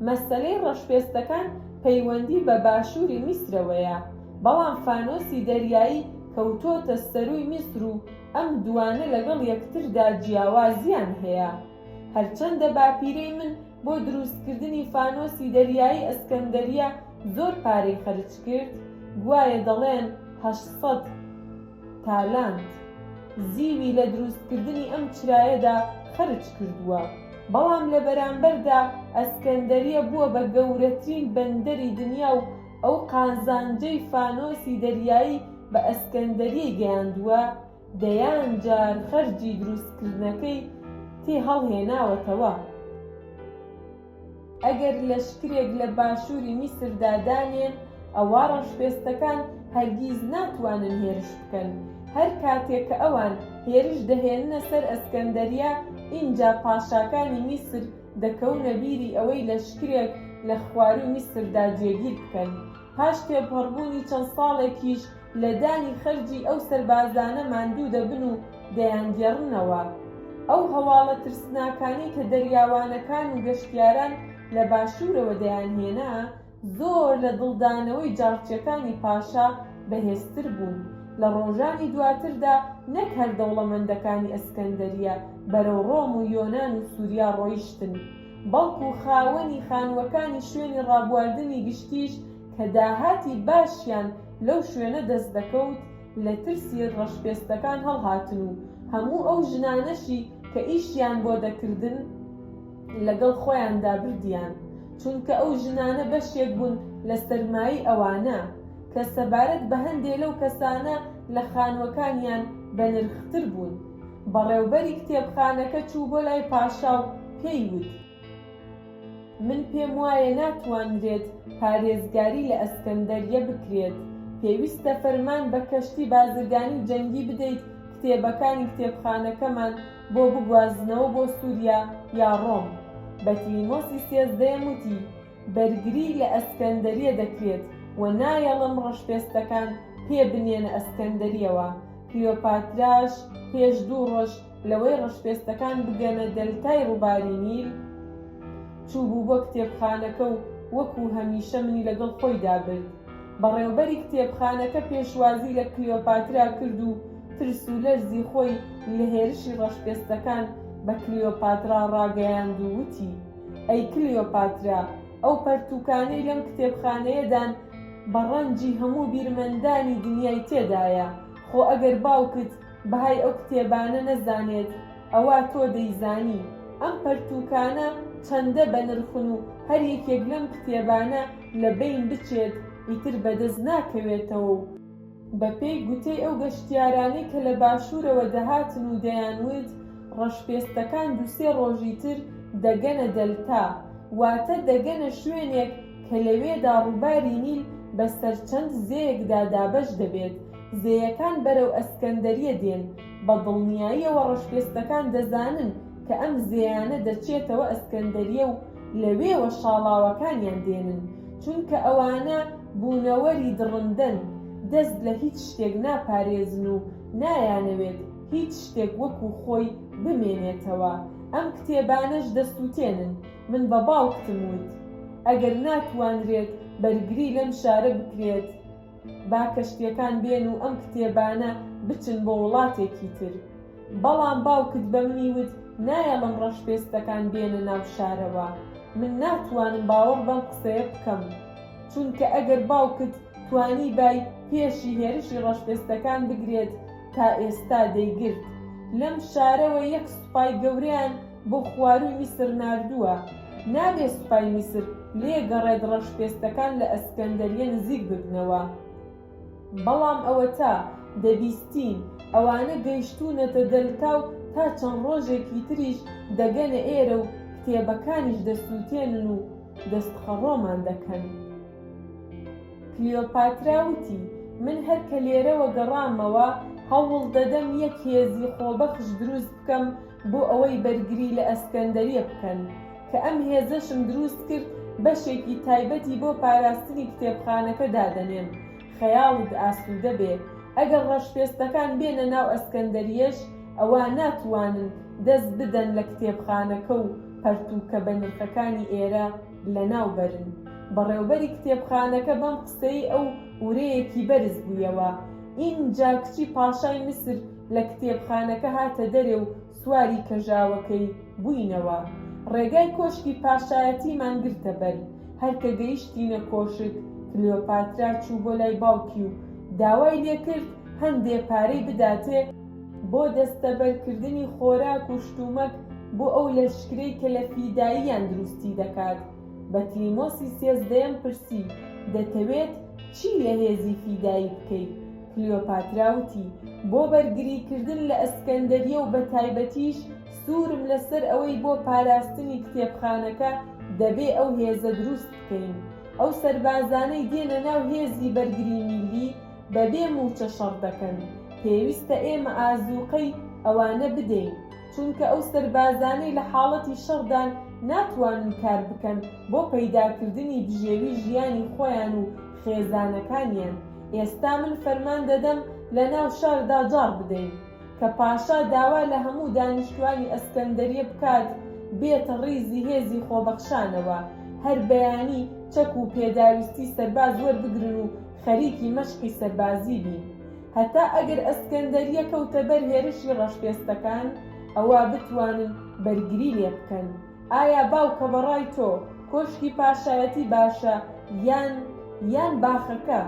[SPEAKER 1] مەسەلەی ڕەشپێستەکان پەیوەندی بە باشووری میسرەوەیە، بەڵام فانۆسی دەریایی کەوتۆتە سەرووی میسر و ئەم دووانە لەگەڵ یەکتردا جیاوازییان هەیە. هەرچەندە باپیرەی من بۆ دروستکردنی فانۆسی دەریایی ئەسکەندەریە زۆر پارەی خەرج کرد، گوایە دەڵێن 800 تالانت زیوی لە دروستکردنی ئەم چرایەدا خەرج کردووە، بەڵام لە بەرامبەردا ئەسکەندەریە بووە بە گەورەترین بەندەری دنیا و ئەو قازانجەی فانۆسی دەریایی بە ئەسکەندەریەی گەیاندووە، دەیان جار خەرجی دروستکردنەکەی تێ هەڵهێناوەتەوە. ئەگەر لەشکرێک لە باشووری میسردا دانێن، ئەوا ڕەشپێستەکان هەرگیز ناتوانن هێرش بکەن. هەر کاتێک کە ئەوان هێرش دەهێننە سەر ئەسکەندەریە، ئینجا پاشاکانی میسر دەکەونە بیری ئەوەی لەشکرێک لە خوارووی میسردا جێگیر بکەن. پاش تێپەڕبوونی چەند ساڵێکیش لە دانی خەرجی ئەو سەربازانە ماندوو دەبن و دەیانگێڕنەوە. ئەو هەواڵە ترسناکانەی کە دەریاوانەکان و گەشتیاران لە باشوورەوە دەیانهێنا، زۆر لە دڵدانەوەی جاڕچیەکانی پاشا بەهێزتر بوون. لە ڕۆژانی دواتردا نەک هەر دەوڵەمەندەکانی ئەسکەندەریە بەرەو ڕۆم و یۆنان و سوریا ڕۆیشتن، بەڵکو خاوەنی خانووەکانی شوێنی ڕابواردنی گشتیش کە داهاتی باشیان لەو شوێنە دەست دەکەوت لە ترسی ڕەشپێستەکان هەڵهاتن و هەموو ئەو ژنانەشی کە ئیشیان بۆ دەکردن لەگەڵ خۆیاندا بردیان، چونکە ئەو ژنانە بەشێک بوون لە سەرمایەی ئەوانە، کە سەبارەت بە هەندێ لەو کەسانە لە خانووەکانیان بەنرختر بوون. بەڕێوبەری کتێبخانەکە چوو بۆ لای پاشا و پێی وت. من پێم وایە ناتوانرێت پارێزگاری لە ئەسکەندەریە بکرێت، پێویستە فەرمان بە کەشتی بازرگانی و جەنگی بدەیت کتێبەکانی کتێبخانەکەمان بۆ بگوازنەوە بۆ سوریا یا ڕۆم. بەتلیمۆسی سێزدەیەم وتی، بەرگری لە ئەسکەندەریە دەکرێت و نایەڵم ڕەشپێستەکان پێ بنێنە ئەسکەندەریەوە. کلیۆپاتراش پێش دوو ڕۆژ لەوەی ڕەشپێستەکان بگەنە دەلتای ڕووباری نیل، چووبوو بۆ کتێبخانەکە و وەکوو هەمیشە منی لەگەڵ خۆیدا برد. بەڕێوبەری کتێبخانەکە پێشوازی لە کلیۆپاترا کرد و ترس و لەرزی خۆی لە هێرشی ڕەشپێستەکان بە کلیۆپاترا ڕاگەیاند و وتی، ئەی کلیۆپاترا، ئەو پەرتووکانەی لەم کتێبخانەیەدان بە ڕەنجی هەموو بیرمەندانی دنیای تێدایە، خۆ ئەگەر باوکت بەهای ئەو کتێبانە نەزانێت ئەوا تۆ دەیزانی ئەم پەرتووکانە چەندە بەنرخن و هەر یەکێک لەم کتێبانە لە بەین بچێت ئیتر بەدەست ناکەوێتەوە و بەپێی گوتەی ئەو گەشتیارانەی کە لە باشوورەوە دەهاتن و دەیانوت ڕەشپێستەکان دووسێ ڕۆژی تر دەگەنە دەلتا، واتە دەگەنە شوێنێک کە لەوێدا ڕووباری نیل بەسەر چەند زێیەکدا دابەش دەبێت، زێیەکان بەرەو ئەسکەندەریە دێن، بە دڵنیاییەوە ڕەشپێستەکان دەزانن کە ئەم زێیانە دەچێتەوە ئەسکەندەریە و لەوێوە شاڵاوەکانیان دێنن، چونکە ئەوانە بوونەوەری دڕندەن، دەست لە هیچ شتێک ناپارێزن و نایانەوێت هیچ شتێک وەکو خۆی بمێنێتەوە، ئەم کتێبانەش دەسووتێنن، من بە باوکتم وت، ئەگەر ناتوانرێت بەرگری لەم شارە بکرێت، با کەشتیەکان بێن و ئەم کتێبانە بچن بۆ وڵاتێکی تر. بەڵام باوکت بە منی وت نایەڵم ڕەشپێستەکان بێنە ناو شارەوە. من ناتوانم باوەڕ بەم قسەیە بکەم. چونکە ئەگەر باوکت توانیبای پێشی هێرشی ڕەشپێستەکان بگرێت تا ئێستا دەیگرت. لەم شارەوە یەک سوپای گەورەیان بۆ خوارووی میسر ناردووە. نابێ سوپای میسر لێگەڕێت ڕەشپێستەکان لە ئەسکەندەریە نزیک ببنەوە. بەڵام ئەوەتا دەبیستین ئەوانە گەیشتوونەتە دەلتا و تا چەند ڕۆژێکی تریش دەگەنە ئێرە و کتێبەکانیش دەسووتێنن و دەستخەڕۆمان دەکەن. کلیۆپاترا وتی، من هەر کە لێرەوە گەڕامەوە هەوڵ دەدەم یەک هێزی خۆبەخش دروست بکەم بۆ ئەوەی بەرگری لە ئەسکەندەریە بکەن. کە ئەم هێزەشم دروست کرد بەشێکی تایبەتی بۆ پاراستنی کتێبخانەکە دادەنێم، خەیاڵت ئاسوودە بێ ئەگەر ڕەشپێستەکان بێنە ناو ئەسکەندەریەش ئەوا ناتوانن دەست بدەن لە کتێبخانەکە و پەرتووکە بەنرخەکانی ئێرە لەناو بەرن. بەڕێوبەری کتێبخانەکە بەم قسەی ئەو ورەیەکی بەرز بوویەوە. ئینجا کچی پاشای میسر لە کتێبخانەکە هاتە دەرێ و سواری کەژاوەکەی بووینەوە. ڕێگای کۆشکی پاشایەتیمان گرتە بەر. هەر کە گەیشتینە کۆشک، کلیۆپاترا چوو بۆ لای باوکی و داوای لێ کرد هەندێ پارەی بداتێ بۆ دەستەبەرکردنی خۆراک و شتومەک بۆ ئەو لەشکرەی کە لە فیداییان دروستی دەکات. بەتلیمۆسی سێزدەیەم پرسی، دەتەوێت چی لە هێزی فیدایی بکەی؟ کلیۆپاترا وتی، بۆ بەرگریکردن لە ئەسکەندەریە و بەتایبەتیش سوورم لەسەر ئەوەی بۆ پاراستنی کتێبخانەکە دەبێ ئەو هێزە دروست بکەین. ئەو سەربازانەی دێنە ناو هێزی بەرگری میللی بەبێ مووچە شەڕ دەکەن. پێویستە ئێمە ئازووقەی ئەوانە بدەین. چونکە ئەو سەربازانەی لە حاڵەتی شەڕدان ناتوانن کار بکەن بۆ پەیداکردنی بژێوی ژیانی خۆیان و خێزانەکانیان. ئێستا من فەرمان دەدەم لە ناو شاردا جاڕ بدەین کە پاشا داوا لە هەموو دانیشتوانی ئەسکەندەریە بکات بێتە ڕیزی هێزی خۆبەخشانەوە، هەر بەیانی چەک و پێداویستی سەرباز وەربگرن و خەریکی مەشقی سەربازی بین. هەتا ئەگەر ئەسکەندەریە کەوتە بەر هێرشی ڕەشپێستەکان ئەوا بتوانن بەرگری لێ بکەن. ئایا باوکە بەڕای تۆ کۆشکی پاشایەتی باشە یان یان باخەکە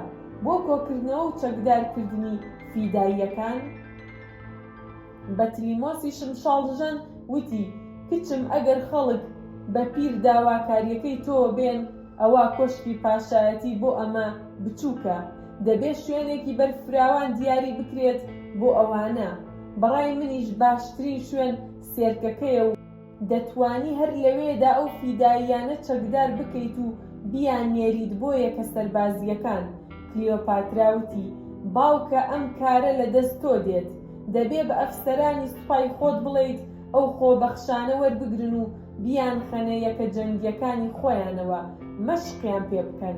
[SPEAKER 1] بۆ کۆکردنەوە و چەکدار کردنی فیداییەکان؟ بەتلیمۆسی شمشاڵژەن وتی، کچم ئەگەر خەڵک بە پیر داواکاریەکەی تۆوە بێن ئەوا کۆشکی پاشایەتی بۆ ئەمە بچوکە دەبێ شوێنێکی بەرفراوان دیاری بکرێت بۆ ئەوانە بەڕای منیش باشترین شوێن سێرکەکەیە و دەتوانی هەر لەوێدا ئەو فیداییانە چەکدار بکەیت و بیاننێریت بۆ یەکە سەربازییەکان. کلیۆپاترا وتی، باوکە ئەم کارە لە دەست تۆ دێت. دەبێ بە ئەفسەرانی سوپای خۆت بڵێیت ئەو خۆبەخشانە وەربگرن و بیانخەنە یەکە جەنگییەکانی خۆیانەوە، مەشقیان پێ بکەن.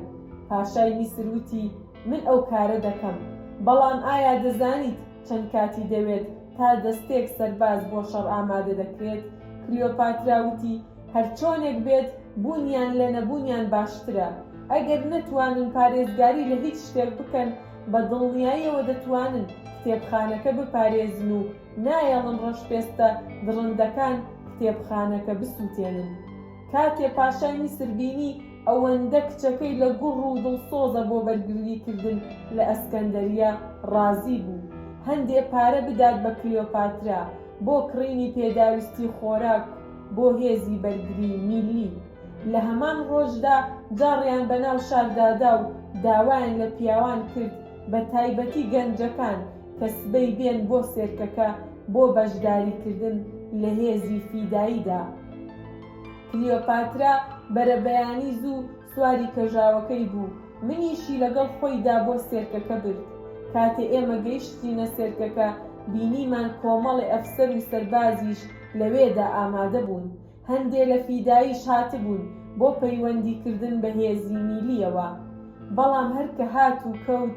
[SPEAKER 1] پاشای میسر وتی، من ئەو کارە دەکەم. بەڵام ئایا دەزانیت چەند کاتی دەوێت تا دەستەیەک سەرباز بۆ شەڕ ئامادە دەکرێت؟ کلیۆپاترا وتی، هەرچۆنێک بێت بوونیان لە نەبوونیان باشترە. ئەگەر نەتوانن پارێزگاری لە هیچ شتێک بکەن، بە دڵنیاییەوە دەتوانن کتێبخانەکە بپارێزن و نایەڵن ڕەشپێستە دڕندەکان کتێبخانەکە بسووتێنن. کاتێ پاشای میسر بینی ئەوەندە کچەکەی لە گوڕ و دڵسۆزە بۆ بەرگریی کردن لە ئەسکەندەریە ڕازی بوو هەندێ پارە بدات بە کلیۆپاترا بۆ کڕینی پێداویستی خۆراک بۆ هێزی بەرگری میللی. لە هەمان ڕۆژدا جاڕیان بە ناو شاردا دا و داوایان لە پیاوان کرد بە تایبەتی گەنجەکان کە سبەی بێن بۆ سێرکەکە بۆ بەشداری کردن لە هێزی فیداییدا. کلیۆپاترا بەرەبەیانی زوو سواری کەژاوەکەی بوو، منیشی لەگەڵ خۆیدا بۆ سێرکەکە برد. کاتێ ئێمە گەیشتینە سێرکەکە، بینیمان کۆمەڵێ ئەفسەر و سەربازیش لەوێدا ئامادە بوون. هەندێ لە فیداییش هاتبوون بۆ پەیوەندیکردن بە هێزی میلییەوە. بەڵام هەر کە هات و کەوت،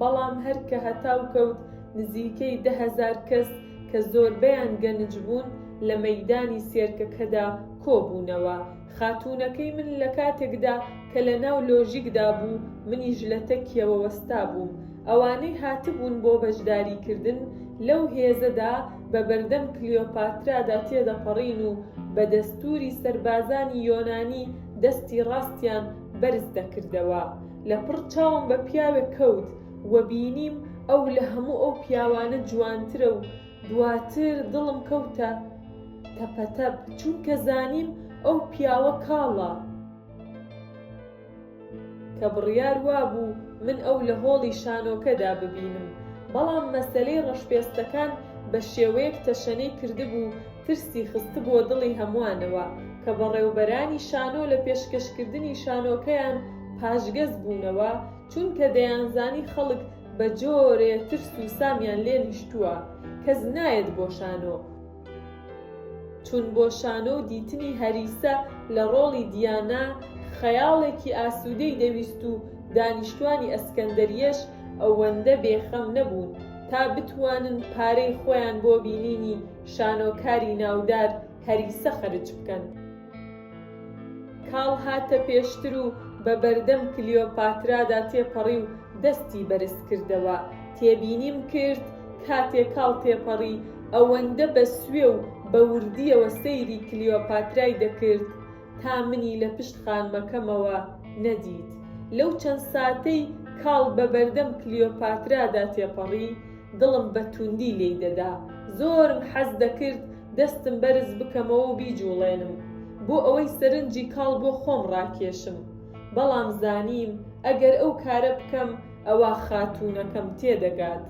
[SPEAKER 1] بەڵام هەر کە هەتاو کەوت نزیکەی 10,000 کەس کە زۆربەیان گەنج بوون لە مەیدانی سێرکەکەدا کۆبوونەوە. خاتوونەکەی من لە کاتێکدا کە لە ناو لۆژیکدا بوو منیش لە تەکیەوە وەستابووم. ئەوانەی هاتبوون بۆ بەشداریکردن لەو هێزەدا بە بەردەم کلیۆپاترادا تێدەپەڕین و. بە دەستووری سەربازانی یۆنانی دەستی ڕاستیان بەرز دەکردەوە. لەپڕ چاوم بە پیاوێک کەوت و بینیم ئەو لە هەموو ئەو پیاوانە جوانترە و دواتر دڵم کەوتە تەپەتەپ چونکە زانیم ئەو پیاوە کاڵە. کە بڕیار وابوو من ئەو لە هۆڵی شانۆکەدا ببینم، بەڵام مەسەلەی ڕەشپێستەکان بە شێوەیەک تەشەنەی کردبوو ترسی خستبووە دڵی هەمووانەوە کە بەڕێوبەرانی شانۆ لە پێشکەشکردنی شانۆکەیان پاشگەز بوونەوە چونکە دەیانزانی خەڵک بە جۆرێ ترس و سامیان لێ نیشتووە کەس نایەت بۆ شانۆ. چون بۆ شانۆ و دیتنی هەریسە لە ڕۆڵی دیانا خەیاڵێکی ئاسوودەی دەویست و دانیشتوانی ئەسکەندەریەش ئەوەندە بێ خەم نەبوون تا بتوانن پارەی خۆیان بۆ بینینی شانۆکاری ناودار هەریسە خەرج بکەن. کاڵ هاتە پێشتر و بە بەردەم کلیۆپاترادا تێپەڕی و دەستی بەرز کردەوە. تێبینیم کرد کاتێ کاڵ تێپەڕی، ئەوەندە بە سوێ و بە وردییەوە سەیری کلیۆپاترای دەکرد تا منی لە پشت خانمەکەمەوە نەدیت. لەو چەند ساتەی کاڵ بە بەردەم کلیۆپاترادا تێپەڕی، دڵم بە توندی لێی دەدا. زۆرم حەز دەکرد دەستم بەرز بکەمەوە و بیجوڵێنم، بۆ ئەوەی سەرنجی کاڵ بۆ خۆم ڕاکێشم. بەڵام زانیم ئەگەر ئەو کارە بکەم، ئەوا خاتوونەکەم تێدەگات.